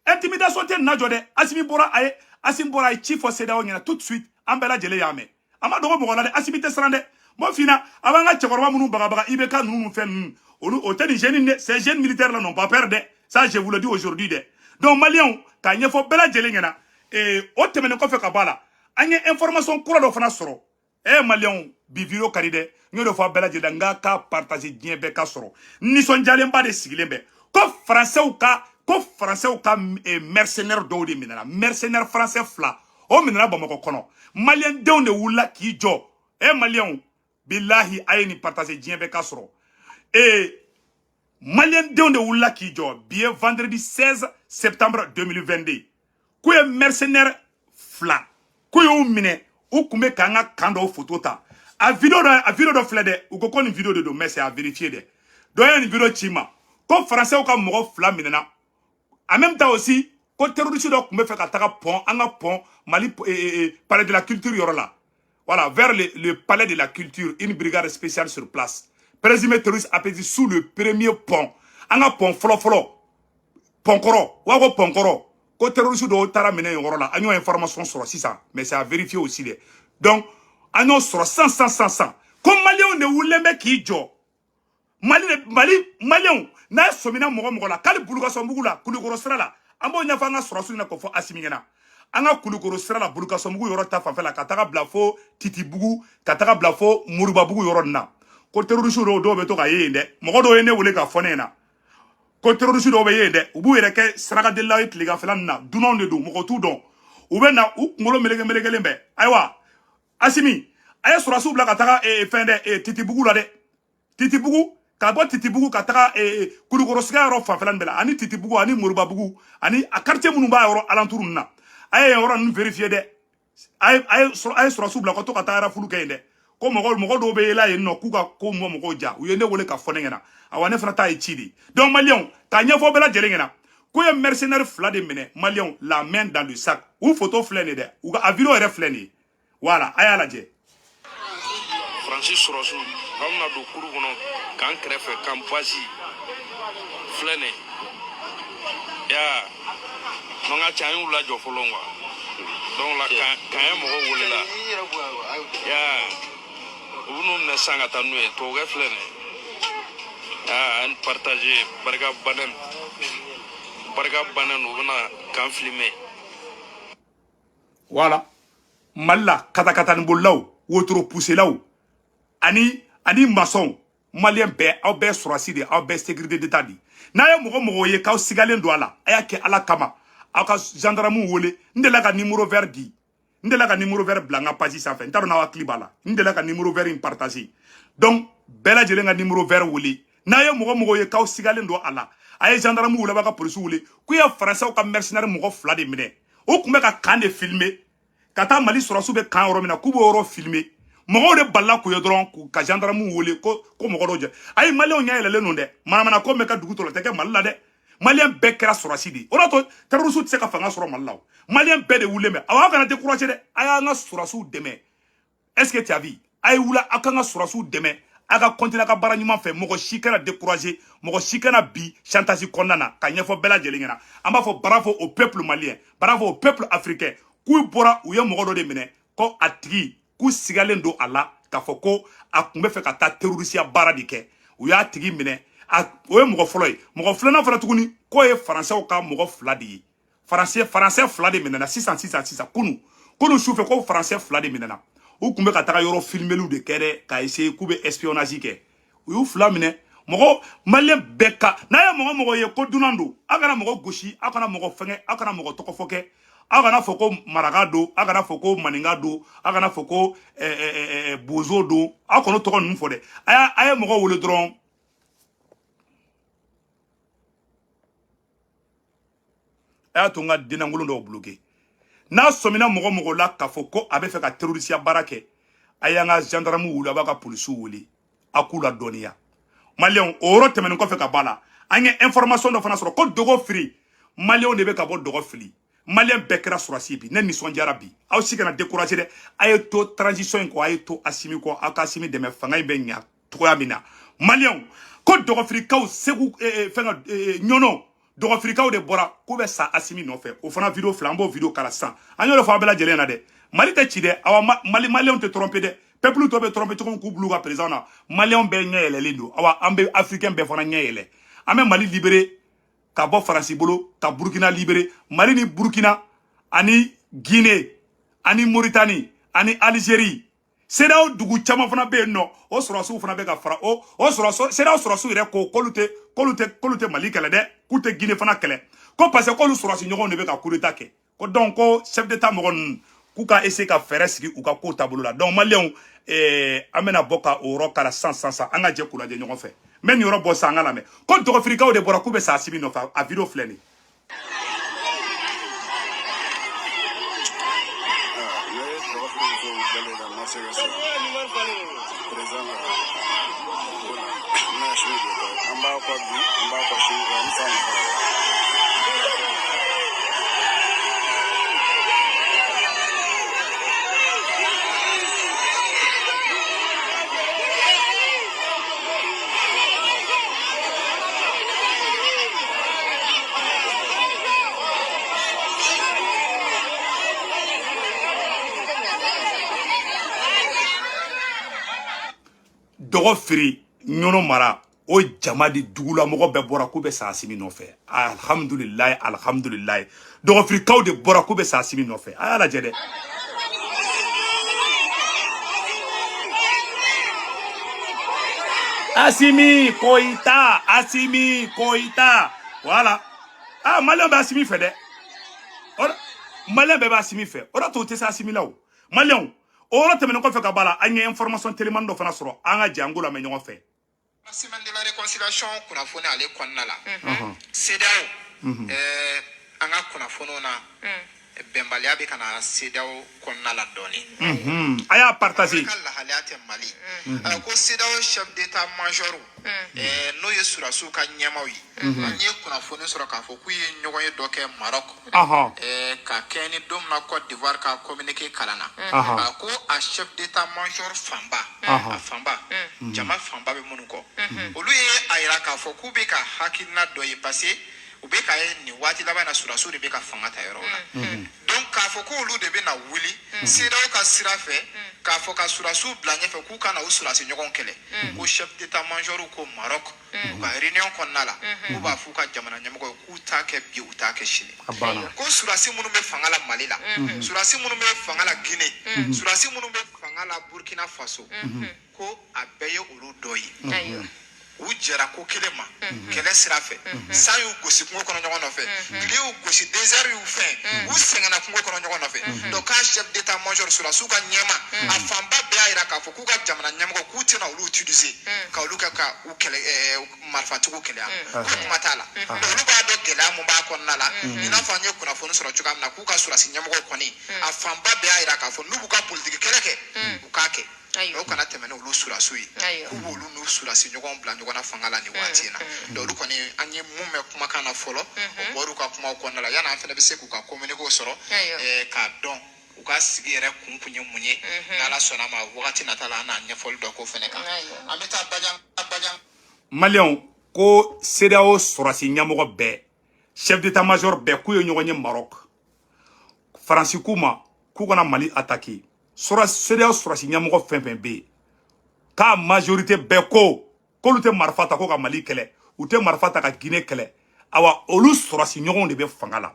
Intimidation tɛ na jɔ dɛ. Asimi bɔra, a ye, Asimi bɔra, a ye ci fɔ CEDEAO ɲɛna tout de suite. An bɛɛ lajɛlen y'a mɛn. A ma dogo mɔgɔ la dɛ. Asimi tɛ siran dɛ. Mo fina, a b'an ka cɛkɔrɔba minnu bagabaga, IBK ninnu, fɛn ninnu, olu o tɛ nin jeune dɛ. Ces jeunes militaires là n'ont pas peur dɛ. Ça, je vous le dis aujourd'hui dɛ. Donc Maliyɛnw, k'a ɲɛfɔ bɛɛ lajɛlen ɲɛna. O tɛmɛnen kɔfɛ ka bɔ a la, an ye information kura dɔ fana sɔrɔ. Maliyɛnw, bi vidéo ka di dɛ. N y'o de fɔ a bɛɛ lajɛlen, n k'a ka partager, diɲɛ bɛɛ ka sɔrɔ. Nisɔndiyalenba de sigilen bɛ ko Faransɛw ka mercenaire dɔw de minɛna. Mercenaire français fila, o minɛna Bamakɔ kɔnɔ. Maliyɛn denw de wulila k'i jɔ. Maliyɛnw, bilahi, a ye nin partager, diɲɛ bɛɛ ka sɔrɔ. Maliyɛn denw de wulila k'i jɔ. Bi ye vendredi 16 septembre 2022. K'u ye mercenaire fila, k'u y'u minɛ. U kun bɛ k'an ka kan dɔw photo ta. A vidéo dɔ filɛ dɛ. U ko ko nin vidéo de don, mais c'est à vérifier dɛ. Dɔ ye nin vidéo ci ma ko Faransɛw ka mɔgɔ fila minɛna. En même temps aussi, ko terroriste dɔ tun bɛ fɛ ka taga pont, an ka pont Mali, palais de la culture yɔrɔ la. Voilà, vers le palais de la culture, une brigade spéciale sur place. Présumé terroriste aperçu sous le premier pont. An ka pont fɔlɔ fɔlɔ, pont kɔrɔ, wa ko pont kɔrɔ, ko terroriste dɔw taara minɛ yen yɔrɔ la. An y'o information sɔrɔ sisan, mais c'est à vérifier aussi dɛ. Donc an y'o sɔrɔ sisan sisan sisan sisan ko Maliyɛnw de wulilen bɛ k'i jɔ. Mali de, Mali, Maliyɛnw n'a sɔmina mɔgɔ mɔgɔ la, k'ale Bulukasɔnbugu la, Kulukɔrɔ sira la, an b'o ɲɛfɔ an ka sɔrɔsiw ɲɛna k'o fɔ Asimi ɲɛna. An ka Kulukɔrɔ sira la, Bulukasɔnbugu yɔrɔ ta fanfɛ la, ka taga bila fo Titibugu, ka taga bila fo Murubabugu yɔrɔ nin na, ko terroriste dɔw bɛ to ka ye yen dɛ. Mɔgɔ dɔw ye ne wele k'a fɔ ne ɲɛna ko terroriste dɔw bɛ ye yen dɛ. U b'u yɛrɛ kɛ sarakadelilaw ye tileganfɛla nin na. Dunanw de don, mɔgɔ t'u dɔn. U bɛ na, u kunkolo meleke melekelen bɛ. Ayiwa Asimi, a ye sɔrɔsiw bila ka taga fɛn dɛ, Titibugu la dɛ. Titibugu, ka bɔ Titibugu ka taga Kulukɔrɔ siga yɔrɔ fanfɛla nin bɛɛ la, ani Titibugu ani Moribabugu ani a quartier minnu b'a yɔrɔ alentour ninnu na, a ye yɔrɔ ninnu vérifier dɛ. A ye sɔrɔsiw bila ka to ka taa rafle kɛ yen dɛ. Ko mɔgɔ dɔw bɛ yɛlɛ yen nɔ k'u ka ko mɔ mɔgɔw ja. U ye ne wele ka fɔ ne ɲɛna. Awa, ne fana ta ye ci de. Donc Maliyɛnw, k'a ɲɛfɔ bɛɛ lajɛlen ɲɛna ko ye mercenaire fila de minɛ. Maliyɛnw, la main dans le sac. U photo filɛ nin ye dɛ. U ka a vidéo yɛrɛ filɛ nin ye. Voilà, a y'a lajɛ. Faransi sɔrɔsiw, an bɛna don kuru kɔnɔ k'an kɛrɛfɛ k'an basi filɛ nin ya n'an ka ca, an y'u lajɔ fɔlɔ quoi. Donc la kan ye mɔgɔw wele la ya, u bɛn'u minɛ sisan ka taa n'u ye. Tubabukɛ filɛ nin ya, an partage barika bannen, barika bannen don. U bɛna kan filmer. Voilà, Mali la, katakatani bolilaw, wotoro puselaw ani maçon, Maliyɛn bɛɛ, aw bɛɛ sɔrɔsi de, aw bɛɛ sécurité d'état de. N'a ye mɔgɔ mɔgɔ ye k'aw sigalen don a la, a y'a kɛ Ala kama, aw ka gendarme wele. N delila ka numéro vert di, n delila ka numéro vert bila n ka page sanfɛ. N t'a dɔn n'aw hakili b'a la, n delila ka numéro vert in partager. Donc bɛɛ lajɛlen ka numéro vert wele. N'a ye mɔgɔ mɔgɔ ye k'aw sigalen don a la, a ye gendarme wele, a b'a ka polisiw wele k'u ye Faransɛw ka mercenaire mɔgɔ fila de minɛ. O tun bɛ ka kan de filmer ka taa Mali sɔrɔsiw bɛ kan yɔrɔ min na, k'u b'o yɔrɔ filmer. Mɔgɔw de balila k'u ye dɔrɔn ka gendarme wele ko mɔgɔ dɔw jɛ. Ayi, Maliyɛnw ɲɛ yɛlɛlen don dɛ. Manamana ko bɛ ka dugu tɔ la tɛ kɛ Mali la dɛ. Maliyɛn bɛɛ kɛra sɔrɔsi de ye. O de y'a to terroriste tɛ se ka fanga sɔrɔ Mali la. O Maliyɛn bɛɛ de wulilen bɛ. Aw kana décourager dɛ. A y'an ka sɔrɔsiw dɛmɛ. Est ce que tu as vu? A ye wula, aw kan ka sɔrɔsiw dɛmɛ, a ka continuer a ka baara ɲuman fɛ. Mɔgɔ si kana décourager, mɔgɔ si kana bi chantage kɔnɔna na. Ka ɲɛfɔ bɛɛ lajɛlen ɲɛna, an b'a fɔ bravo au peuple malien, bravo au peuple africain. K'u bɔra, u ye mɔgɔ dɔ de minɛ ko a tigi k'u sigalen don a la. k'a fɔ ko a tun bɛ fɛ ka taa terrorisiya baara de kɛ. U y'a tigi minɛ, o ye mɔgɔ fɔlɔ ye. Mɔgɔ filanan fana tuguni, k'o ye faransɛw ka mɔgɔ 2 de ye. Faransɛ 2 de minɛna sisan kunu sufɛ, ko faransɛ 2 de minɛna. U tun bɛ ka taga yɔrɔ filmeliw de kɛ dɛ, k'a essayer k'u bɛ espionnage kɛ. U y'u 2 minɛ. Mɔgɔ malien bɛɛ ka n'a ye mɔgɔ mɔgɔ ye ko dunan don, aw kana mɔgɔ gosi, aw kana mɔgɔ fɛngɛ, aw kana mɔgɔ tɔgɔ fɔ kɛ, aw kana fɔ ko maraka don, aw kana fɔ ko maninka don, aw kana fɔ ko bozo don, aw kana tɔgɔ ninnu fɔ dɛ. A ye mɔgɔ wele dɔrɔn. A y'a to n ka dennakolon dɔw bloqué. N'a sɔmina mɔgɔ mɔgɔ la k'a fɔ ko a bɛ fɛ ka terrorisiya baara kɛ, a y'an ka gendarme wele, a b'a ka polisiw wele, a k'u ladɔnniya. Maliyɛnw, o yɔrɔ tɛmɛnen kɔfɛ ka b'a la, an ye information dɔ fana sɔrɔ ko dogo fili, maliyɛnw de bɛ ka bɔ dɔgɔ fili. Maliyɛn bɛɛ kɛra sɔrɔsi bi, ne nisɔndiyara bi. Aw si kana décourager dɛ, a ye to transition in kɔ, a ye to Assimi kɔ, aw ka Assimi dɛmɛ, fanga in bɛ ɲa cogoya min na. Maliyɛnw, ko dɔgɔfirikaw Segu fɛn Ɲɔnɔ dɔgɔfirikaw de bɔra k'u bɛ sa Assimi nɔfɛ. O fana vidéo fila, an b'o vidéo kala sisan. An y'o de fɔ a bɛɛ lajɛlen na dɛ, Mali tɛ ci dɛ. Awa Mali maliyɛnw tɛ tromper dɛ. Peuple tɔ bɛ tromper cogo min k'u bila u ka président na, maliyɛnw bɛɛ ɲɛ yɛlɛlen don. Awa an bɛ africain bɛɛ fana ɲɛ yɛlɛ. An bɛ Mali libérer ka bɔ Faransi bolo, ka Burkina libérer. Mali ni Burkina ani Guinée ani Mauritanie ani Algérie, CEDEAO dugu caman fana bɛ yen nɔ, o sɔrɔsiw fana bɛ ka fara o sɔrɔsiw. CEDEAO sɔrɔsiw yɛrɛ ko k'olu tɛ Mali kɛlɛ dɛ, k'u tɛ Guinée fana kɛlɛ, ko parce que k'olu sɔrɔsi ɲɔgɔnw de bɛ ka coup d'état kɛ. Ko donc ko chef d'état mɔgɔ ninnu k'u ka essayer ka fɛɛrɛ sigi u ka ko taabolo la. Donc maliyɛnw, an bɛna bɔ ka o yɔrɔ kala sisan, an ka jɛ k'u lajɛ ɲɔgɔn fɛ. N bɛ nin yɔrɔ bɔ sisan, an ka lamɛn ko dɔgɔfirikaw de bɔra k'u bɛ sa Assimi nɔfɛ. A vidéo filɛ nin ye. Dɔgɔ firi Ɲɔnɔ mara, o jama di dugulamɔgɔ bɛɛ bɔra k'u bɛ sa Assimi nɔfɛ. Alhamdulilayi, alhamdulilayi, dɔgɔfirikaw de bɔra k'u bɛ sa Assimi nɔfɛ. A y'a lajɛ dɛ. Assimi Koïta, Assimi Koïta, voilà. Ah, maliyɛn bɛ Assimi fɛ dɛ, maliyɛn bɛɛ bɛ Assimi fɛ, o de to o tɛ se Assimi la o. Maliyɛnw, o yɔrɔ tɛmɛnen kɔfɛ ka b'a la, an ye information telimani dɔ fana sɔrɔ, an ka jɛ an k'o lamɛn ɲɔgɔn fɛ. Semaine de la réconciliation kunnafoni ale kɔnɔna la, CEDEAO, an ka kunnafoniw na, bɛnbaliya bɛ ka na CEDEAO kɔnɔna la dɔɔni. A y'a partager. Ka lahalaya tɛ Mali ko CEDEAO chef d'état major, n'o ye surasiw ka ɲɛmaw ye, an ye kunnafoni sɔrɔ k'a fɔ k'u ye ɲɔgɔn ye dɔ kɛ Maroc, ka kɛɲɛ ni don min na Côte d'Ivoire ka communiqué kalan na, ko a chef d'état major fanba, a fanba, jama fanba bɛ minnu kɔ, olu ye a yira k'a fɔ k'u bɛ ka hakilina dɔ ye, parce que u bɛ ka ye nin waati laban in na, surasiw de bɛ ka fanga ta yɔrɔw la. Donc k'a fɔ k'olu de bɛ na wuli CEDEAO ka sira fɛ, k'a fɔ ka surasiw bila ɲɛfɛ k'u ka na u surasi ɲɔgɔn kɛlɛ, ko chef d'état major ko Maroc, u ka réunion kɔnɔna la, k'u b'a f'u ka jamana ɲɛmɔgɔ ye k'u t'a kɛ bi, u t'a kɛ sini. Ko surasi minnu bɛ fanga la Mali la, surasi minnu bɛ fanga la Guinée, surasi minnu bɛ fanga la Burkina Faso, ko a bɛɛ ye olu dɔ ye. U jɛra ko kelen ma kɛlɛ sira fɛ. San y'u gosi kungo kɔnɔ ɲɔgɔn nɔfɛ, tile y'u gosi, désert y'u fɛn, u sɛgɛnna kungo kɔnɔ ɲɔgɔn nɔfɛ. Donc k'a chef d'état major surasiw ka ɲɛma, a fanba bɛɛ y'a yira k'a fɔ k'u ka jamana ɲɛmɔgɔ k'u tɛna olu utiliser ka olu kɛ ka u kɛlɛ, marifatigiw kɛlɛya, ko kuma t'a la. Donc olu b'a dɔn gɛlɛya mun b'a kɔnɔna la. I n'a fɔ an ye kunnafoni sɔrɔ cogoya min na, k'u ka surasi ɲɛmɔgɔw kɔni, a fanba bɛɛ y'a yira k'a fɔ n'u b'u ka politiki kɛlɛ kɛ, u k'a kɛ, o kana tɛmɛ n'olu surasiw ye, k'u b'olu n'u surasi ɲɔgɔn bila ɲɔgɔn na fanga la nin waati in na. Donc olu kɔni, an ye mun mɛn kumakan na fɔlɔ, o bɔr'u ka kumaw kɔnɔna la. Yanni an fana bɛ se k'u ka communiqué sɔrɔ k'a dɔn u ka sigi yɛrɛ kun ye mun ye, n'Ala sɔnna a ma, wagati nata la an n'a ɲɛfɔli dɔ k'o fana kan. An bɛ taa Bajan Bajan. Maliyɛnw, ko CEDEAO sɔrɔsi ɲɛmɔgɔ bɛɛ, chef d'état major bɛɛ, k'u ye ɲɔgɔn ye Maroc. Faransi k'u ma k'u kana Mali attaquer. CEDEAO sɔrɔsi ɲɛmɔgɔ fɛn fɛn bɛ yen. K'a majorité bɛɛ ko k'olu tɛ marifa ta ko ka Mali kɛlɛ, u tɛ marifa ta ka Guinée kɛlɛ. Awa, olu sɔrɔsi ɲɔgɔnw de bɛ fanga la,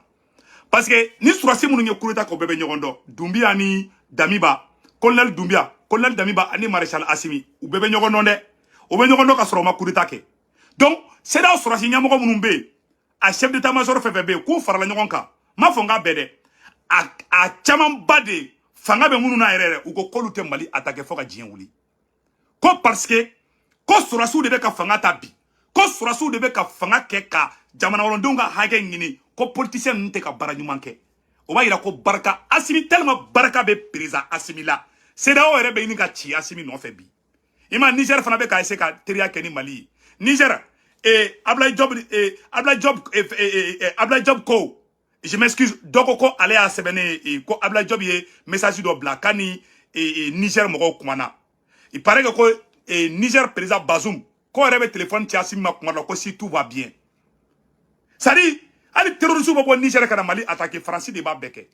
parce que ni sɔrɔsi minnu ye coup d'état kɛ, o bɛɛ bɛ ɲɔgɔn dɔn. Doumbouya ni Damiba, colonel Doumbouya, colonel Damiba ani maréchal Assimi, u bɛɛ bɛ ɲɔgɔn dɔn dɛ. U bɛ ɲɔgɔn dɔn ka sɔrɔ u ma coup d'état kɛ. Donc CEDEAO sɔrɔsi ɲɛmɔgɔ minnu bɛ yen, a chef d'état major fɛn fɛn bɛ yen, k'u farala ɲɔgɔn kan, n m'a fɔ n k'a bɛɛ dɛ, a camanba de fanga bɛ minnu na yɛrɛ yɛrɛ, u ko k'olu tɛ Mali attaquer fo ka diɲɛ wuli, ko parce que ko sɔrɔsiw de bɛ ka fanga ta bi, ko sɔrɔsiw de bɛ ka fanga kɛ ka jamana kɔnɔdenw ka hakɛ ɲini, ko politicien ninnu tɛ ka baara ɲuman kɛ. O b'a yira ko barika Assimi, tellement barika bɛ président Assimi la, CEDEAO yɛrɛ bɛ ɲini ka ci Assimi nɔfɛ bi. I ma Niger fana bɛ ka essayer ka teriya kɛ ni Mali ye. Niger Ablaye Diop, Ablaye Diop, Ablaye Diop ko, je m'excuse, dɔ ko ko ale y'a sɛbɛn ne ye ko Ablaye Diop ye message dɔ bila k'a ni Niger mɔgɔw kumana. Il paraît que ko Niger président Bazoum ko yɛrɛ bɛ téléphone ci Assimi ma kuma dɔ ko si tout va bien. C'est à dire hali terroriste bɛ bɔ Niger ka na Mali attaquer, Faransi de b'a bɛɛ kɛ.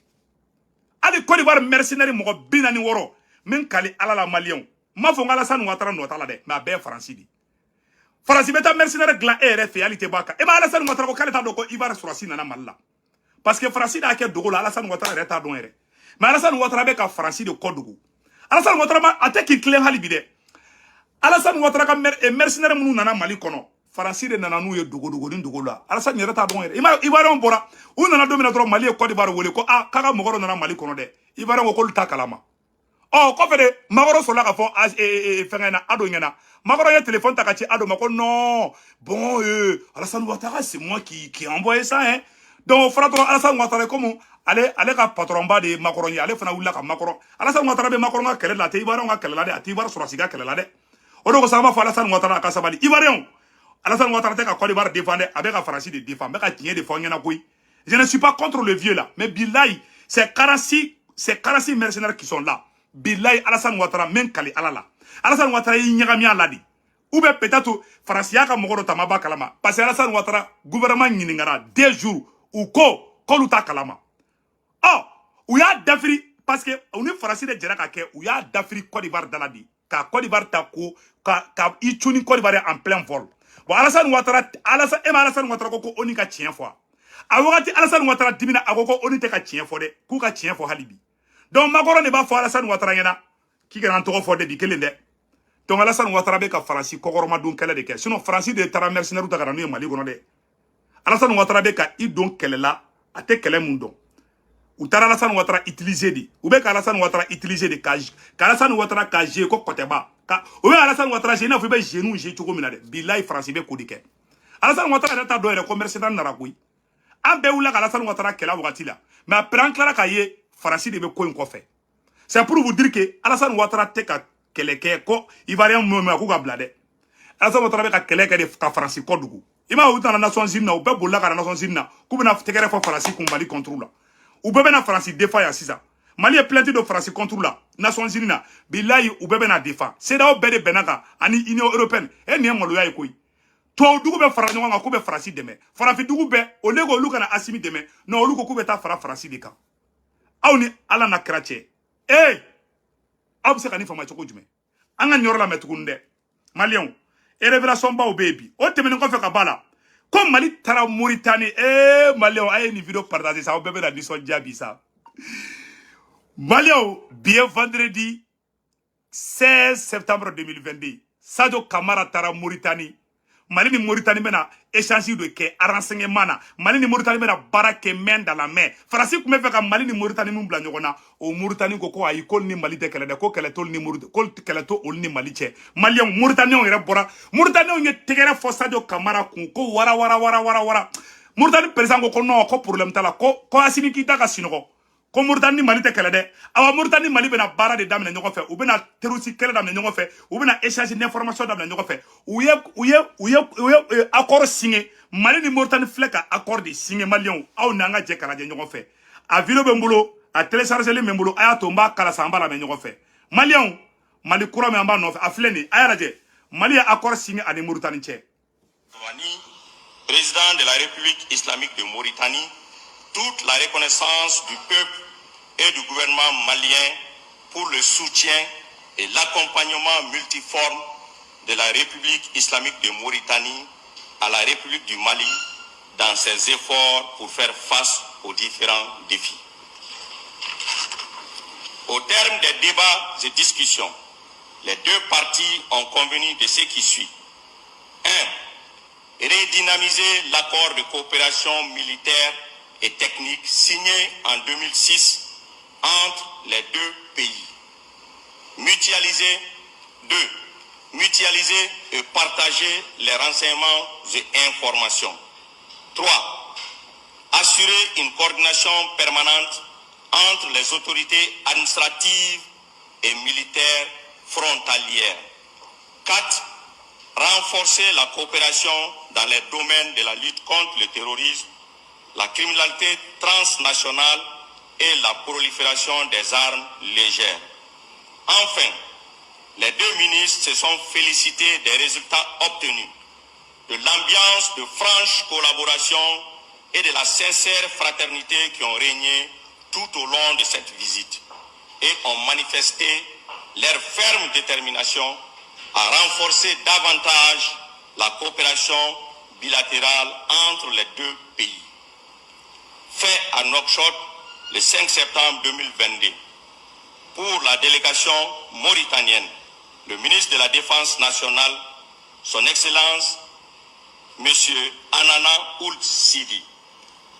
Hali Côte d'Ivoire mercenaire mɔgɔ 46 min kali Ala la, maliyɛnw, n m'a fɔ n ko Alassane Ouattara nɔ t'a la dɛ, mais a bɛɛ ye Faransi de. Faransi bɛ taa mercenaire dilan e yɛrɛ fɛ yen, hali tɛ bɔ a kan. E ma Alassane Ouattara ko k'ale t'a dɔn ko Ivoire sɔrɔsi nana Mali la, parce que Faransi y'a kɛ dogo la. Alassane Ouattara yɛrɛ t'a dɔn yɛrɛ, mais Alassane Ouattara bɛ ka Faransi de kɔ dogo. Alassane Ouattara ma a tɛ k'i tilen hali bi dɛ. Alassane Ouattara ka mercenaire minnu nana Mali kɔnɔ, Faransi de nana n'u ye dogo dogo ni dogo la. Alassane yɛrɛ t'a dɔn yɛrɛ. I ma Ivoirien bɔra, u nana don min na dɔrɔn, Mali ye Côte d'Ivoire wele ko ah, k'a ka mɔgɔ dɔ nana Mali kɔnɔ dɛ. Ivoirien ko k'olu t'a kalama. Ɔ, kɔfɛ de Macron sɔrɔla k'a fɔ fɛngɛ na Ado ɲɛna. Macron ye téléphone ta ka ci Ado ma ko non, bon, Alassane Ouattara, c'est moi qui a envoyé ça, hein. Donc o fɔra dɔrɔn, Alassane Ouattara, comme ale ka patron ba de ye Macron ye, ale fana wulila ka Macron. Alassane Ouattara bɛ Macron ka kɛlɛ la, a tɛ Ivoirien ka kɛlɛ la dɛ, a tɛ Ivoire sɔrɔsi ka kɛlɛ la dɛ. O de kosɔn an b'a fɔ Alassane Ouattara a ka sabali. Ivoirien, Alassane Ouattara tɛ ka Côte d'Ivoire défendre dɛ, a bɛ ka Faransi de défendre. N bɛ ka tiɲɛ de fɔ aw ɲɛna koyi. Je ne suis pas contre le vieux là, mais bilayi, c'est 46 mercenaires qui sont là. Bilayi, Alassane Ouattara min kali Ala la, Alassane Ouattara y'i ɲagami a la de, ou bien peut-être Faransi y'a ka mɔgɔ dɔ ta, ma ba kalama, parce que Alassane Ouattara gouvernement ɲininkara 2 jours, u ko k'olu t'a kalama. Ɔ, u y'a dafiri parce que u ni Faransi de jɛra ka kɛ. U y'a dafiri Côte d'Ivoire da la de, ka Côte d'Ivoire ta ko ka i cun ni Côte d'Ivoire en plein vol. Bon, Alassane Ouattara, Alassane, e ma Alassane Ouattara ko ONU ka tiɲɛ fɔ a wagati, Alassane Ouattara dimina, a ko ko ONU tɛ ka tiɲɛ fɔ dɛ, k'u ka tiɲɛ fɔ hali bi. Donc Macron de b'a fɔ Alassane Ouattara ɲɛna k'i kana n tɔgɔ fɔ de bi kelen dɛ. Donc Alassane Ouattara bɛ ka Faransi kɔkɔrɔma don kɛlɛ de kɛ, sinon Faransi de taara mercenaires ta ka na n'u ye Mali kɔnɔ dɛ. Alassane Ouattara bɛ ka i don kɛlɛ la, a tɛ kɛlɛ mun dɔn. U taara Alassane Ouattara utiliser de, u bɛ ka Alassane Ouattara utiliser de, ka Alassane Ouattara ka jouer ko kɔtɛba ka u bɛ Alassane Ouattara jouer i n'a fɔ i bɛ genou jouer cogo min na dɛ. Bilayi, Faransi bɛ ko de kɛ. Alassane Ouattara yɛrɛ t'a dɔn yɛrɛ ko mercenaire nana koyi. An bɛɛ wulila ka Alassane Ouattara kɛlɛ wagati la, mais après an tilara k'a ye Faransi de bɛ ko in kɔfɛ. C'est pour vous dire que Alassane Ouattara tɛ ka kɛlɛ kɛ ko Ivoirien mun ma k'u ka bila dɛ. Alassane Ouattara bɛ ka kɛlɛ kɛ de ka Faransi kɔ dugu. I m'a ye, u nana Nations Unies na, u bɛɛ bolila ka na Nations Unies na k'u bɛna tɛgɛrɛ fɔ Faransi kun Mali contre la. U bɛɛ bɛna Faransi défend yan sisan. Mali ye plainte don Faransi contre la Nations Unies na. Bilayi, u bɛɛ bɛna défend. CEDEAO bɛɛ de bɛnna kan ani Union européenne. E, nin ye maloya ye koyi. Tubabu dugu bɛ fara ɲɔgɔn kan k'u bɛ Faransi dɛmɛ, farafin dugu bɛɛ, au lieu que olu kana Assimi dɛmɛ, non, olu ko k'u bɛ taa fara Faransi de kan. Aw ni Ala na kira cɛ, ee, aw bɛ se ka nin faamuya cogo jumɛn? An ka nin yɔrɔ lamɛn tuguni dɛ, maliyɛnw. Révélation baw bɛ yen bi. O tɛmɛnen kɔfɛ ka ba la ko Mali taara Moritani. Ee, maliyɛnw, a ye nin vidéo partager sa, aw bɛɛ bɛna nisɔndiya bi sa. Maliyɛnw, bi ye vendredi 16 septembre 2022. Sadio Kamara taara Moritani. Mali ni Moritani bɛna échange de kɛ renseignement na. Mali ni Moritani bɛna baara kɛ main dans la main. Faransi tun bɛ fɛ ka Mali ni Moritani min bila ɲɔgɔn na, o Moritani ko ko ayi, k'olu ni Mali tɛ kɛlɛ dɛ, ko kɛlɛ t'olu ni Moritani, ko kɛlɛ t'olu ni Mali cɛ. Maliyɛnw, Moritanienw yɛrɛ bɔra, Moritanienw ye tɛgɛrɛ fɔ Sadio Kamara kun ko wara wara wara wara wara. Moritani président ko ko non, ko problème t'a la, ko Assimi k'i da ka sinɔgɔ, ko Moritani ni Mali tɛ kɛlɛ dɛ. Awa, Moritani ni Mali bɛna baara de daminɛ ɲɔgɔn fɛ, u bɛna terroriste kɛlɛ daminɛ ɲɔgɔn fɛ, u bɛna échange d'information daminɛ ɲɔgɔn fɛ. U ye accord signé. Mali ni Moritani filɛ ka accord de signé. Maliyɛnw, aw n'an ka jɛ k'a lajɛ ɲɔgɔn fɛ. A vidéo bɛ n bolo, a téléchargé bɛ n bolo. A y'a to n b'a kala sa, an b'a lamɛn ɲɔgɔn fɛ. Maliyɛnw, Mali kura min an b'a nɔfɛ, a filɛ nin ye, a y'a lajɛ. Mali ye accord signé ani Moritani cɛ. Président de la République islamique de Mauritanie, toute la reconnaissance du peuple et du gouvernement malien pour le soutien Et l'accompagnement multiforme de la République islamique de Mauritanie à la République du Mali dans ses efforts pour faire face aux différents défis. Au terme des débats et discussions, les deux parties ont convenu de ce qui suit. 1. Redynamiser l'accord de coopération militaire et technique signé en 2006 entre les deux pays. Mutualiser. 2. Mutualiser et partager les renseignements et informations. 3. Assurer une coordination permanente entre les autorités administratives et militaires frontalières. 4. Renforcer la coopération dans les domaines de la lutte contre le terrorisme, la criminalité transnationale et la prolifération des armes légères. Enfin, les deux ministres se sont félicités des résultats obtenus, de l'ambiance de franche collaboration et de la sincère fraternité qui ont régné tout au long de cette visite et ont manifesté leur ferme détermination à renforcer davantage la coopération bilatérale entre les deux pays. Fait à Nouakchott le 5 septembre 2022. Pour la délégation mauritanienne, le ministre de la Défense nationale, Son Excellence, M. Anana Ould Sidi.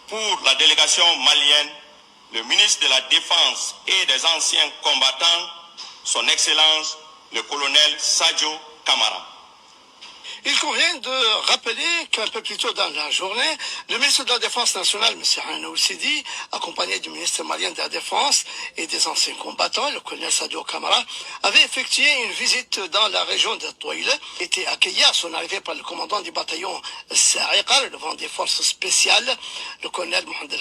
Pour la délégation malienne, le ministre de la Défense et des anciens combattants, Son Excellence, le colonel Sadio Kamara. Il convient de rappeler qu'un peu plus tôt dans la journée, le ministre de la Défense nationale, M. Hanna Sidi, accompagné du ministre malien de la Défense et des anciens combattants, le colonel Sadio Kamara, avait effectué une visite dans la région de Touil, était accueilli à son arrivée par le commandant du bataillon Sa'iqa, relevant des forces spéciales, le colonel Mohamed El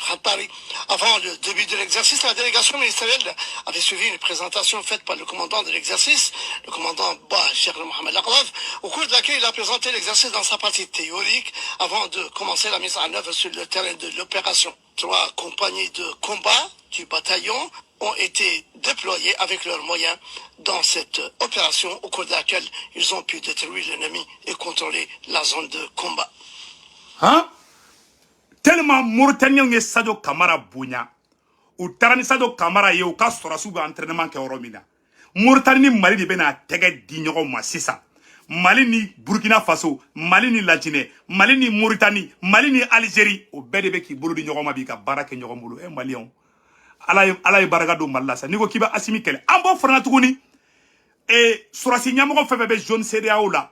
Khattari. Avant le début de l'exercice, la délégation ministérielle avait suivi une présentation faite par le commandant de l'exercice, le commandant Ba Cheikh Mohamed Aqlaf, au cours de laquelle il a présenté l'exercice dans sa partie théorique avant de commencer la mise en œuvre sur le terrain de l'opération. Trois compagnies de combat du bataillon ont été déployées avec leurs moyens dans cette opération au cours de laquelle ils ont pu détruire l'ennemi et contrôler la zone de combat. Hein? Tellement Mauritaniens ye Sadio Kamara bonya. U taara ni Sadio Kamara ye u ka sɔrɔsiw bɛ entraînement kɛ yɔrɔ min na. Mauritanie ni Mali de bɛna tɛgɛ di ɲɔgɔn ma sisan. Mali ni Burkina Faso, Mali ni Lajinɛ, Mali ni Mauritanie, Mali ni Algérie, o bɛɛ de bɛ k'i bolo di ɲɔgɔn ma bi ka baara kɛ ɲɔgɔn bolo. E Maliyɛnw, Ala ye, Ala ye barika don Mali la sa. N'i ko k'i bɛ Asimi kɛlɛ, an b'o fana tuguni. E sɔrɔsi ɲɛmɔgɔ fɛn fɛn bɛ zone CEDEAO la,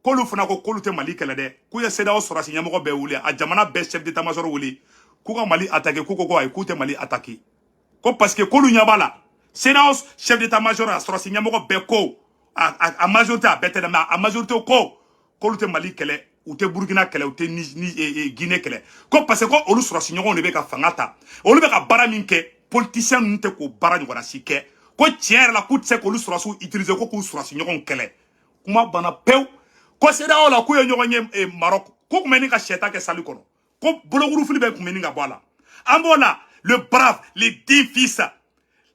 k'olu fana ko k'olu tɛ Mali kɛlɛ dɛ. K'u ye CEDEAO sɔrɔsi ɲɛmɔgɔ bɛɛ wele, a jamana bɛɛ chef d'état major wele, k'u ka Mali attaquer. K'u ko ayi, k'u tɛ Mali attaquer, ko parce que k'olu ɲɛ b'a la, CEDEAO chef d'état major, a sɔrɔsi ɲɛmɔgɔ bɛɛ ko, a majorité, a bɛɛ tɛ dɛ, mais a majorité ko k'olu tɛ Mali kɛlɛ, u tɛ Burukina kɛlɛ, u tɛ ni Guinée kɛlɛ, ko parce que ko olu sɔrɔsi ɲɔgɔnw de bɛ ka fanga ta, olu bɛ ka baara min kɛ, politicien ninnu tɛ k'o baara ɲɔgɔnna si kɛ, ko tiɲɛ yɛrɛ la, k'u tɛ se k'olu sɔrɔsiw utiliser ko k'u sɔrɔsi ɲɔgɔnw kɛlɛ. Kuma banna pewu. Ko CEDEAO la, k'u ye ɲɔgɔn ye Maroc, k'u tun bɛ ni ka sɛta kɛ salle kɔnɔ, ko bolokuru bɛɛ tun bɛ nin ka bɔ a la. An b'o la, le brave, le digne fils,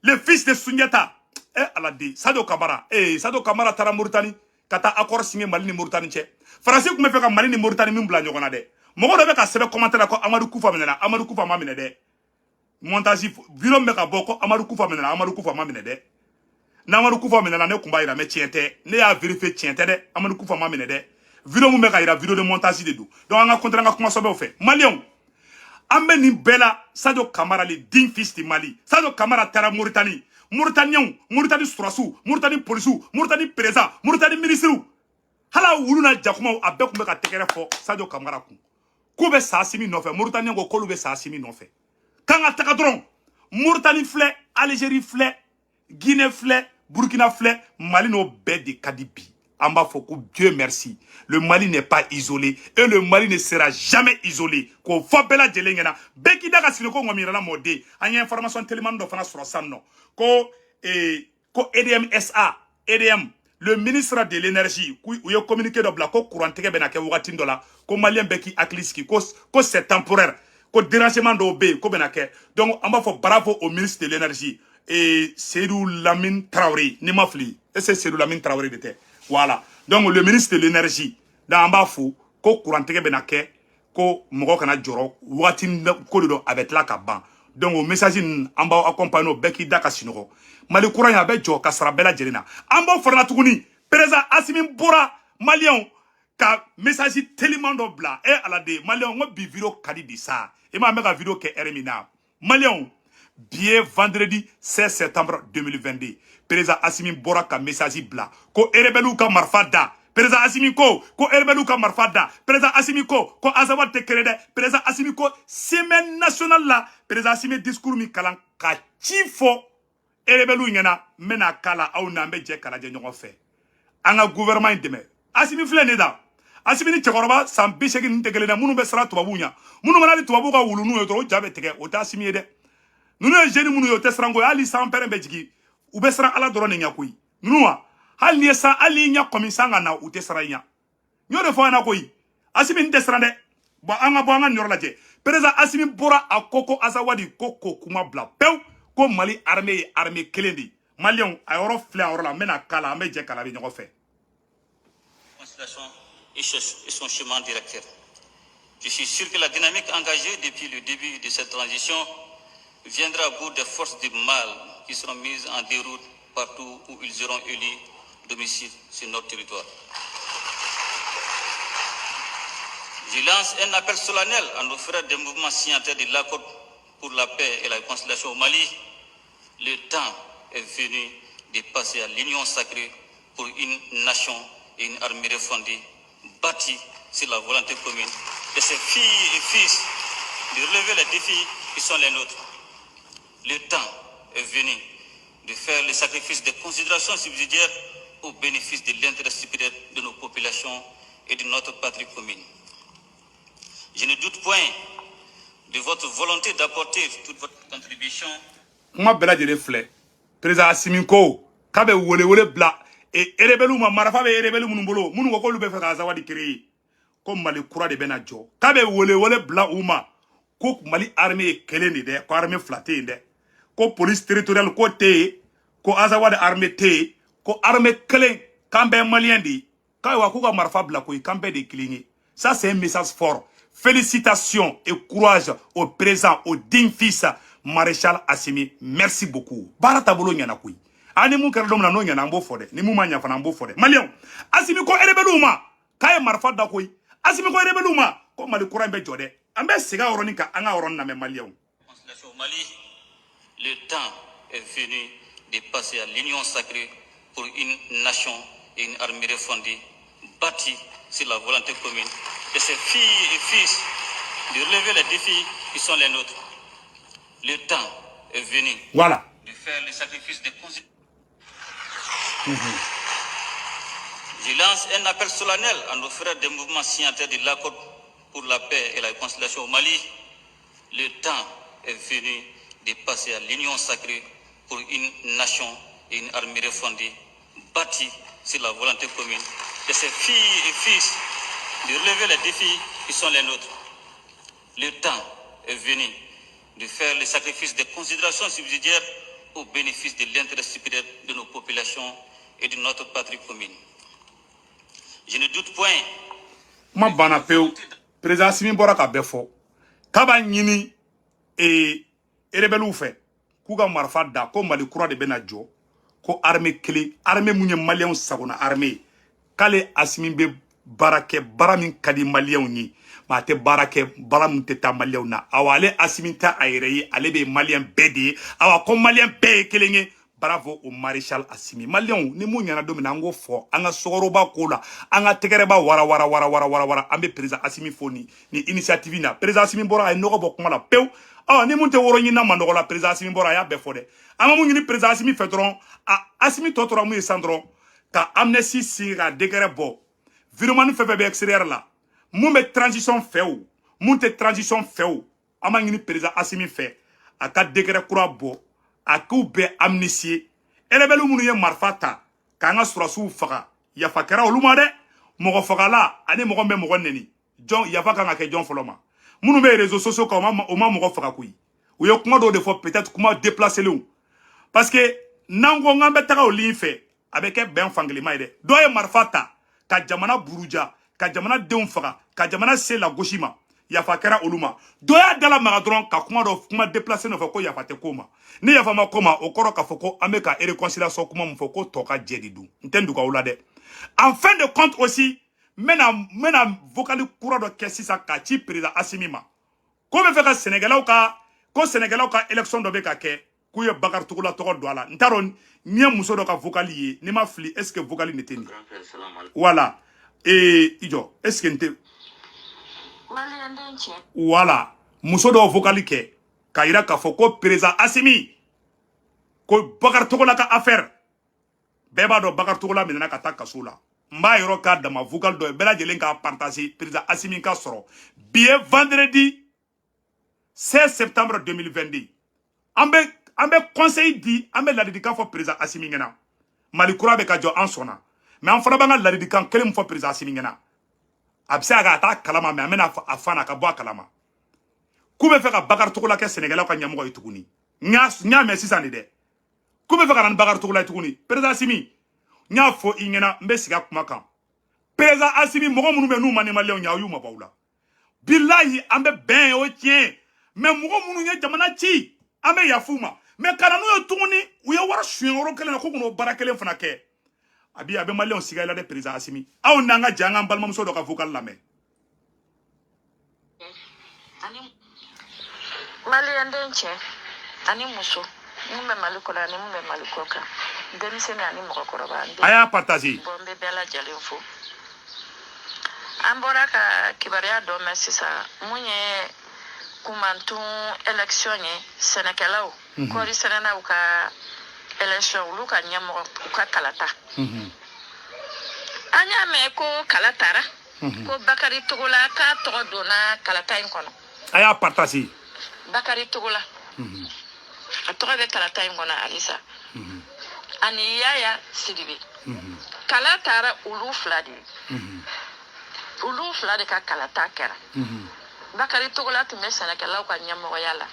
le fils de Sunjata, eh Ala den, Sadio Kamara. Eh, Sadio Kamara taara Mauritanie ka taa accord signé Mali ni Mauritanie cɛ. Faransi tun bɛ fɛ ka Mali ni Mauritanie min bila ɲɔgɔn na dɛ, mɔgɔ dɔ bɛ ka sɛbɛn commentaire la ko Amadu Kufa minɛna. Amadu Kufa ma minɛ dɛ. Montage vidéo min bɛ ka bɔ ko Amadu Kufa minɛna, Amadu Kufa ma minɛ dɛ. N'Amadu Kufa minɛna, ne tun b'a yira, mais tiɲɛ tɛ. Ne y'a vérifier, tiɲɛ tɛ dɛ. Amadu Kufa ma minɛ dɛ. Vidéo min bɛ ka yira, vidéo de montage de don. Donc an ka continuer an ka kuma sɛbɛnw fɛ. Maliyɛnw, an bɛ nin bɛɛ la, Sadio Kamara, le digne fils du Mali, Sadio Kamara taara Mauritanie. Mauritaniens, Mauritanie sɔrɔsiw, Mauritanie polisiw, Mauritanie président, Mauritanie ministres, hali a wulu n'a jakumaw, a bɛɛ tun bɛ ka tɛgɛrɛ fɔ Sadio Kamara kun, k'u bɛ sa Asimi nɔfɛ. Mauritaniens ko k'olu bɛ sa Asimi nɔfɛ, k'an ka taga dɔrɔn. Mauritanie filɛ, Algérie filɛ, Guinée filɛ, Burkina filɛ, Mali n'o bɛɛ de ka di bi. An b'a fɔ ko Dieu merci, le Mali n'est pas isolé et le Mali ne sera jamais isolé, k'o fɔ bɛɛ lajɛlen ɲɛna. Bɛɛ k'i da ka sigi ko ŋɔmi yɛrɛ la mɔden. An ye information telimani dɔ fana sɔrɔ sisan nɔ ko EDM SA, EDM, le ministre de l'Énergie, k'u ye communiqué dɔ bila ko courant tigɛ bɛna kɛ wagati dɔ la, ko Malien bɛɛ k'i hakili sigi, ko c'est temporaire, ko dérangement dɔw bɛ yen ko bɛna kɛ. Donc an b'a fɔ bravo au ministre de l'Énergie. Seydou Lamine Traoré, ni ma fili, est ce que Seydou Lamine Traoré de tɛ? Voilà, donc le ministre de l'Énergie. Donc an b'a fo ko kurantigɛ bɛna kɛ, ko mɔgɔ kana jɔrɔ, wagati ko de don, a bɛ tila ka ban. Donc o message ninnu, an b'aw accompagner, o bɛɛ k'i da ka sinɔgɔ. Mali kura in, a bɛ jɔ ka sara bɛɛ lajɛlen na. An b'o fana na tuguni, président Assimi bɔra, maliyɛnw, ka message teliman dɔ bila. E Ala de, maliyɛnw, n ko bi vidéo ka di de sa. I m'a mɛn ka vidéo kɛ heure min na, maliyɛnw, bi ye vendredi 16 septembre 2022. Président Assimi bɔra ka message bila ko rebelle ka marifa da. Président Assimi ko rebelle ka marifa da. Président Assimi ko Azawad tɛ kelen dɛ. Président Assimi ko semaine nationale la, président Assimi discours min kalan ka ci fɔ rebelle ɲɛna, n bɛna kala aw n'an bɛ jɛ k'a lajɛ ɲɔgɔn fɛ. An ka gouvernement in dɛmɛ. Assimi filɛ nin da, Assimi ni cɛkɔrɔba san 80 ninnu tɛ kelen dɛ. Minnu bɛ siran tubabuw ɲɛ, minnu mana ni tubabuw ka wuluninw ye dɔrɔn, o ja bɛ tigɛ, o tɛ Assimi ye dɛ. Ninnu ye jeune minnu ye, o tɛ siran ko ye. Hali san pɛrɛn bɛ jigin, u bɛ siran Ala dɔrɔn de ɲɛ koyi. Ninnu wa, hali n'i ye san, hali n'i ɲɛ kɔmi san ka na, u tɛ siran i ɲɛ. N y'o de fɔ an ɲɛna koyi. Assimi nin tɛ siran dɛ. Bon, an ka bɔ, an ka nin yɔrɔ lajɛ. Président Assimi bɔra, a ko Azawadi ko kuma bila pewu, ko Mali armée ye armée kelen de ye. Maliyɛnw, a yɔrɔ filɛ, a yɔrɔ la, n bɛna k'a la, an bɛ jɛ k'a labɛn ɲɔgɔn fɛ. Conciliation et son chemin directeur. Je suis sûr que la dynamique engagée depuis le début de cette transition viendra à bout des forces du mal qui seront mises en déroute partout où ils auront élu domicile sur notre territoire. Je lance un appel solennel à nos frères des mouvements signataires de l'accord pour la paix et la réconciliation au Mali. Le temps est venu de passer à l'union sacrée pour une nation et une armée refondée, bâtie sur la volonté commune de ses filles et fils de relever les défis qui sont les nôtres. Le temps est venu de faire le sacrifice des considérations subsidiaires au bénéfice de l'intérêt supérieur de nos populations et de notre patrie commune. Je ne doute point de votre volonté d'apporter toute votre contribution. Kuma bɛɛ lajɛlen filɛ. Président Assimi ko k'a bɛ welewele bila e rebelle ma, marifa bɛ rebelle minnu bolo, minnu ko k'olu bɛ fɛ ka Azawadi créer, ko Mali kura de bɛna jɔ, k'a bɛ welewele bila u ma ko Mali armée ye kelen de dɛ, ko armée fila tɛ yen dɛ, ko police territoriale ko tɛ yen, ko Azawadi armée tɛ yen, ko armée kelen, k'an bɛɛ maliyɛn de ye, k'ayiwa k'u ka marifa bila koyi, k'an bɛɛ de ye kelen ye. Ça, c'est un message fort. Félicitations et courage au président, au digne fils maréchal Assimi. Merci beaucoup. Baara taabolo ɲɛna koyi. A ni mun kɛra don min na, n'o ɲɛna, an b'o fɔ dɛ. Ni mun ma ɲɛ fana, an b'o fɔ dɛ. Maliyɛnw, Assimi ko rebelle ma k'a ye marifa da koyi. Assimi ko rebelle ma ko Mali kura in bɛ jɔ dɛ. An bɛ segin a yɔrɔnin kan, an ka yɔrɔnin lamɛn, maliyɛnw. Au Mali, le temps est venu de passer à l'union sacrée pour une nation et une armée refondée, bâtie sur la volonté commune de ses filles et fils de relever les défis qui sont les nôtres. Le temps est venu voilà de faire le sacrifice des conséquences. Je lance un appel solennel à nos frères des mouvements signataires de l'accord pour la paix et la réconciliation au Mali. Le temps est venu de passer à l'union sacrée pour une nation et une armée refondée, bâtie sur la volonté commune de ses filles et fils de relever les défis qui sont les nôtres. Le temps est venu de faire le sacrifice des considérations subsidiaires au bénéfice de l'intérêt supérieur de nos populations et de notre patrie commune. Je ne doute point. Kuma banna pewu. Président Assimi bɔra ka bɛɛ fɔ k'a b'a ɲini rebelles fɛ k'u ka marifa da, ko Mali kura de bɛna jɔ, ko armée kelen, armée mun ye maliyɛnw sagona armée ye, k'ale Assimi bɛ baara kɛ baara min ka di maliyɛnw ye, mais a tɛ baara kɛ baara min tɛ taa maliyɛnw na. Awa, ale Assimi tɛ a yɛrɛ ye, ale bɛ maliyɛn bɛɛ de ye. Awa, ko maliyɛn bɛɛ ye kelen ye. Bravo au maréchal Assimi. Maliyɛnw, ni mun ɲɛna don min na, an k'o fɔ. An ka sɔgɔrɔba ko la, an ka tɛgɛrɛba wara wara wara wara wara wara. An bɛ président Assimi fo ni initiative na. Président Assimi bɔra, a ye nɔgɔ bɔ kuma la pewu. Ɔ ni mun tɛ woro ɲini na man nɔgɔ la, président Assimi bɔra, a y'a bɛɛ fɔ dɛ. An ka mun ɲini président Assimi fɛ dɔrɔn, a Assimi tɔ tora mun ye san dɔrɔn, ka amnistie sigi, ka décret bɔ. Virement fɛn fɛn bɛ extérieur la, mun bɛ transition fɛ o, mun tɛ transition fɛ o, an b'a ɲini président Assimi fɛ a ka décret kura bɔ, a k'u bɛɛ amnistier. Rebelle minnu ye marifa ta k'an ka sɔrɔsiw faga, yafa kɛra olu ma dɛ. Mɔgɔ fagala ani mɔgɔ min bɛ mɔgɔ neni, jɔn yafa kan ka kɛ jɔn fɔlɔ ma? Minnu bɛ réseaux sociaux kan, o ma mɔgɔ faga koyi. U ye kuma dɔw de fɔ, peut-être kuma déplacélenw. Parce que n'an ko k'an bɛ taga o ligne fɛ, a bɛ kɛ bɛn fankelenma ye dɛ. Dɔw ye marifa ta ka jamana buruja, ka jamana denw faga, ka jamana se lagosi ma, yafa kɛra olu ma. Dɔ y'a dala maga dɔrɔn ka kuma dɔ kuma déplacé nɔfɛ ko yafa tɛ ko ma. Ni yafa ma ko ma, o kɔrɔ k'a fɔ ko an bɛ ka réconciliation kuma min fɔ, ko tɔ ka jɛ de don. N tɛ n dogo aw la dɛ. En fin de compte aussi, n bɛna vocal kura dɔ kɛ sisan k'a ci président Assimi ma, ko bɛ fɛ ka Sɛnɛkɛlaw ka, ko Sɛnɛkɛlaw ka élection dɔ bɛ ka kɛ, k'u ye Bakari Togola tɔgɔ don a la. N t'a dɔn n ye muso dɔ ka vocal ye, n'i ma fili, est ce que vocal nin tɛ nin? Voilà, ee, i jɔ, est ce que n tɛ? Voilà, muso dɔw vocal kɛ k'a yira k'a fɔ ko président Assimi, ko Bakari Togola ka affaire, bɛɛ b'a dɔn Bakari Togola minɛna ka taa kaso la. N b'a yɔrɔ k'a dama vocal dɔ ye, bɛɛ lajɛlen k'a partager, président Assimi ka sɔrɔ. Bi ye vendredi 16 septembre 2022. An bɛ conseil di, an bɛ ladilikan fɔ président Assimi ɲɛna. Mali kura bɛ ka jɔ, an sɔnna, mais an fana b'an ka ladilikan kelen min fɔ président Assimi ɲɛna, a bɛ se ka kɛ a t'a kalama, mais an bɛna a fa n'a ka bɔ a kalama k'u bɛ fɛ ka Bakari Togola kɛ Sɛnɛkɛlaw ka ɲɛmɔgɔ ye tuguni. N y'a mɛn sisan de dɛ, k'u bɛ fɛ ka na ni Bakari Togola ye tuguni. Président Assimi, n y'a fɔ i ɲɛna, n bɛ sigi a kuma kan. Président Assimi, mɔgɔ minnu bɛ n'u ma ni maliyɛnw ye, aw y'u mabɔ aw la. Bilahi, an bɛ bɛn, o tiɲɛ, mais mɔgɔ minnu ye jamana ci, an bɛ yafu ma, mais ka na n'u ye tuguni, u ye wari suɲɛ yɔrɔ kelen na, ko k'o baara kelen fana kɛ, a bɛ maliyɛnw siga i la dɛ. Président Assimi, aw n'an ka jɛ an k'an balimamuso dɔ ka vocal lamɛn. Ani maliyɛnden cɛ ani muso, mun bɛ Mali kɔnɔ ani mun bɛ Mali kɔ kan, denmisɛnnin ani mɔgɔkɔrɔba. A y'a partager. Bon, n bɛ bɛɛ lajɛlen fo. An bɔra ka kibaruya dɔ mɛn sisan, mun ye kumantun élection ye, sɛnɛkɛlaw, kɔɔri sɛnɛnaw ka élection, olu ka ɲɛmɔgɔ, u ka kalata. An y'a mɛn ko kala tara, ko Bakari Togola k'a tɔgɔ donna kalata in kɔnɔ. A y'a partager. Bakari Togola, a tɔgɔ bɛ kalata in kɔnɔ halisa, ani Yaya Sidibe. Kala taara olu fila de ye, olu fila de ka kalata kɛra. Bakari Togola tun bɛ sɛnɛkɛlaw ka ɲɛmɔgɔya la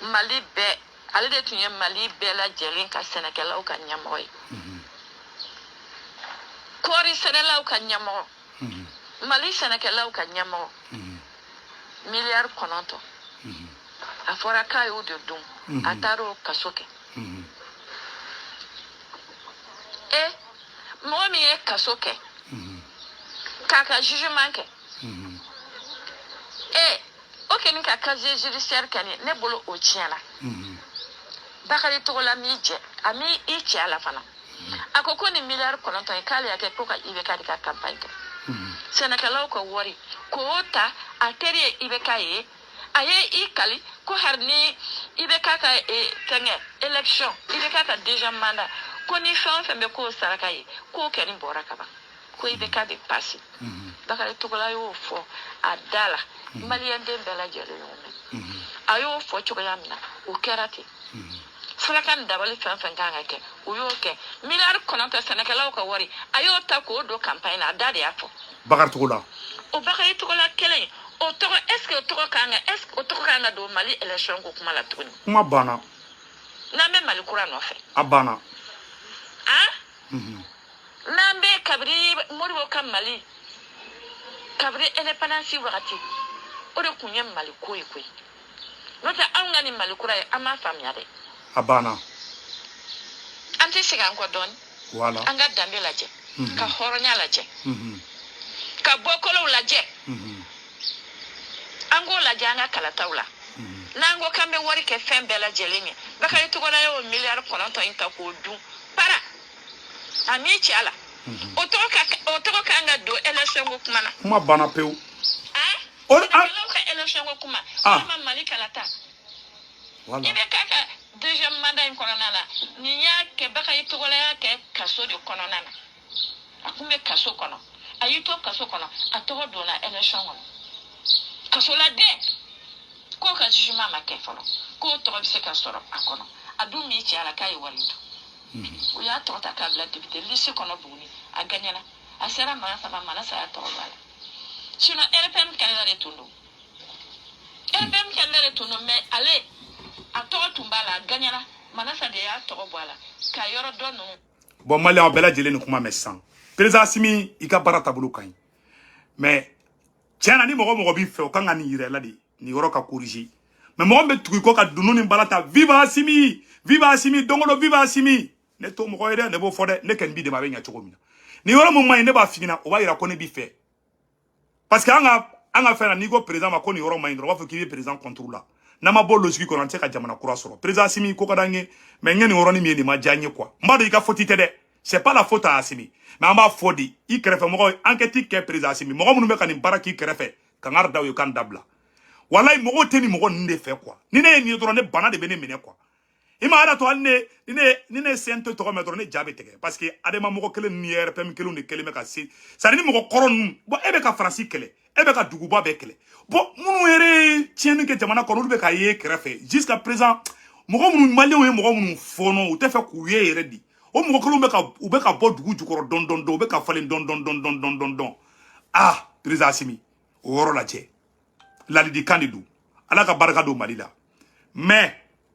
Mali bɛɛ. Ale de tun ye Mali bɛɛ lajɛlen ka sɛnɛkɛlaw ka ɲɛmɔgɔ ye, kɔɔri sɛnɛlaw ka ɲɛmɔgɔ, Mali sɛnɛkɛlaw ka ɲɛmɔgɔ. 9 miliyari, a fɔra k'a y'o de dun, a taara o kaso kɛ. E mɔgɔ min ye kaso kɛ k'a ka jugement kɛ, e o kɛni ka casier judiciaire kɛ, ni ne bolo o tiɲɛna. Bakari Togola m'i jɛ, a m'i i cɛ a la fana. A ko ko nin 9 miliyari ye, k'ale y'a kɛ ko ka IBK de ka campagne kɛ, sɛnɛkɛlaw ka wari k'o ta. A teri ye IBK ye, a ye i kali ko hari ni IBK ka fɛngɛ élection, IBK ka deuxième mandat, ko ni fɛn o fɛn bɛ k'o saraka ye, k'o kɛni bɔra ka ban, ko IBK bɛ passer. Bakari Togola y'o fɔ a da la, maliyɛnden bɛɛ lajɛlen y'o mɛn. A y'o fɔ cogoya min na, o kɛra ten. Saraka ni dabali fɛn fɛn kan ka kɛ, u y'o kɛ. 9 miliyari sɛnɛkɛlaw ka wari, a y'o ta k'o don campagne na. A da de y'a fɔ. Bakari Togola. O Bakari Togola kelen, o tɔgɔ, est ce que o tɔgɔ kan ka, est ce que o tɔgɔ kan ka don Mali élection ko kuma la tuguni? Kuma banna. N'an bɛ Mali kura nɔfɛ. A banna. Han, n'an bɛ kabiri Modibo ka Mali, kabiri indépendance wagati, o de tun ye Mali ko ye koyi. N'o tɛ, anw ka nin Mali kura ye, an m'a faamuya dɛ. A banna. An tɛ segin an kɔ dɔɔni. Voilà. An ka danbe lajɛ, ka hɔrɔnya lajɛ, ka bɔkolow lajɛ. An k'o lajɛ an ka kalataw la. N'an ko k'an bɛ wari kɛ fɛn bɛɛ lajɛlen ye, Bakari Togola y'o 9 miliyari in ta k'o dun para, a m'i ci a la, o tɔgɔ kan ka don élection ko kuma na? Kuma banna pewu. Han. Sɛnɛkɛlaw ka élection ko kuma, walima Mali kalata, Voilà. i bɛ k'a ka deuxième mandat in kɔnɔna na, nin y'a kɛ, Bakari Togola y'a kɛ kaso de kɔnɔna na. A kun bɛ kaso kɔnɔ, a y'i to kaso kɔnɔ, a tɔgɔ donna élection kɔnɔ. Kasoladen k'o ka jugement ma kɛ fɔlɔ, k'o tɔgɔ bɛ se ka sɔrɔ a kɔnɔ. A dun m'i cɛ a la k'a ye wari dun. U y'a tɔgɔ ta k'a bila député liste kɔnɔ Buguni, a gagnera. A sera Manasa ma, Manasa y'a tɔgɔ don a la. Sinon RPM candidat de tun don, RPM candidat de tun don, mais ale a tɔgɔ tun b'a la, a gagnera. Manasa de y'a tɔgɔ bɔ a la ka yɔrɔ dɔ ninnu. Bon, maliyɛnw bɛɛ lajɛlen, ni kuma mɛn sisan, président Assimi, i ka baara taabolo ka ɲi, mais tiɲɛ na, ni mɔgɔ mɔgɔ b'i fɛ, o kan ka nin yira i la de, nin yɔrɔ ka corriger. Mais mɔgɔ min bɛ tugu i kɔ ka dunun ni bala ta, "Vive Assimi, vive Assimi", don o don, "Vive Assimi", ne t'o mɔgɔ ye dɛ. Ne b'o fɔ dɛ, ne kɔni b'i dɛmɛ a bɛ ɲɛ cogo min na. Nin yɔrɔ mun man ɲi, ne b'a f'i ɲɛna, o b'a yira ko ne b'i fɛ, parce que an ka fɛn na, n'i ko président ma ko nin yɔrɔ man ɲi dɔrɔn, u b'a fɔ k'i bɛ président contre la. N'an ma bɔ logique kɔnɔ, an tɛ se ka jamana kura sɔrɔ. Président Assimi, ko ka d'an ye, mais n ye nin yɔrɔnin min ye, nin ma diya n ye quoi. N b'a dɔn i ka faute tɛ dɛ, c'est pas la faute à Assimi, mais an b'a fɔ de, i kɛrɛfɛ mɔgɔw, enquête kɛ, président Assimi. Mɔgɔ minnu bɛ ka nin baara k'i kɛrɛfɛ, kangari da u ye k'an dabila. Walayi, mɔgɔw tɛ nin mɔgɔ ninnu de fɛ quoi. Ni ne ye nin ye dɔrɔn, ne bana de bɛ ne minɛ quoi. I ma ala to, hali ne ni ne ni ne CNT tɔgɔ mɛn dɔrɔn, ne ja bɛ tigɛ, parce que adama mɔgɔ kelen ninnu ye RPM kelenw de kelen bɛ ka se. C'est à dire, ni mɔgɔ kɔrɔ ninnu, bon, e bɛ ka Faransi kɛlɛ, e bɛ ka duguba bɛɛ kɛlɛ. Bon, minnu yɛrɛ ye tiɲɛni kɛ jamana kɔnɔ, olu bɛ ka ye kɛrɛfɛ jusqu'à présent. Mɔgɔ minnu, maliyɛnw ye mɔgɔ minnu fɔɔnɔ, u tɛ fɛ k'u ye yɛrɛ de. O mɔgɔ kelenw bɛ ka, u bɛ ka bɔ dugu jukɔrɔ dɔn dɔn dɔn, u bɛ ka falen dɔn dɔn dɔn dɔn dɔn dɔn dɔn. Ah, président Assimi, o yɔrɔ lajɛ, ladilikan de don. Ala ka barika don Mali la. Mais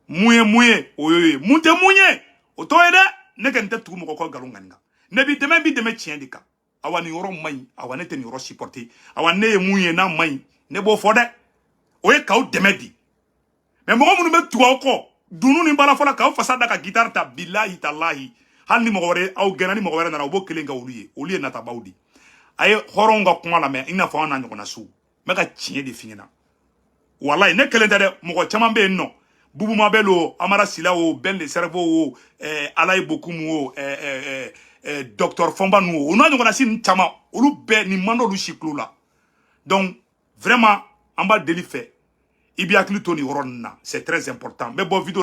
mun ye mun ye, o y'o ye. Mun tɛ mun ye, o t'o ye dɛ. Ne kɔni tɛ tugu mɔgɔ kɔ nkalon ŋani kan. Ne b'i dɛmɛ, n b'i dɛmɛ tiɲɛ de kan. Awa, nin yɔrɔ man ɲi. Awa, ne tɛ nin yɔrɔ supporter. Awa, ne ye mun ye n'a man ɲi, ne b'o fɔ dɛ. O ye k'aw dɛmɛ di. Mais mɔgɔ minnu bɛ tugu aw kɔ dunun ni baara fɔla, k'aw fasa da ka guitare ta, bilahi talahi, hali ni mɔgɔ wɛrɛ aw gɛnna, ni mɔgɔ wɛrɛ nana, u b'o kelen kɛ. Olu ye, olu ye natabaw de. A ye hɔrɔnw ka kuma lamɛn, i n'a fɔ an n'a ɲɔgɔnna so. N bɛ ka tiɲɛ de f'i ɲɛna. Walayi, ne kelen tɛ dɛ, mɔgɔ caman bɛ yen nɔ. Bubu Mabel o, Amara Sila o, Ben le Cerveau o, Alayi Bokumu o, docteur Fɔnba nu o, o n'a ɲɔgɔnna si ninnu caman, olu bɛɛ nin man d'olu si tulo la. Donc vraiment, an b'a deli fɛ, i b'i hakili to nin yɔrɔ ninnu na, c'est très important. N bɛ bɔ vidéo.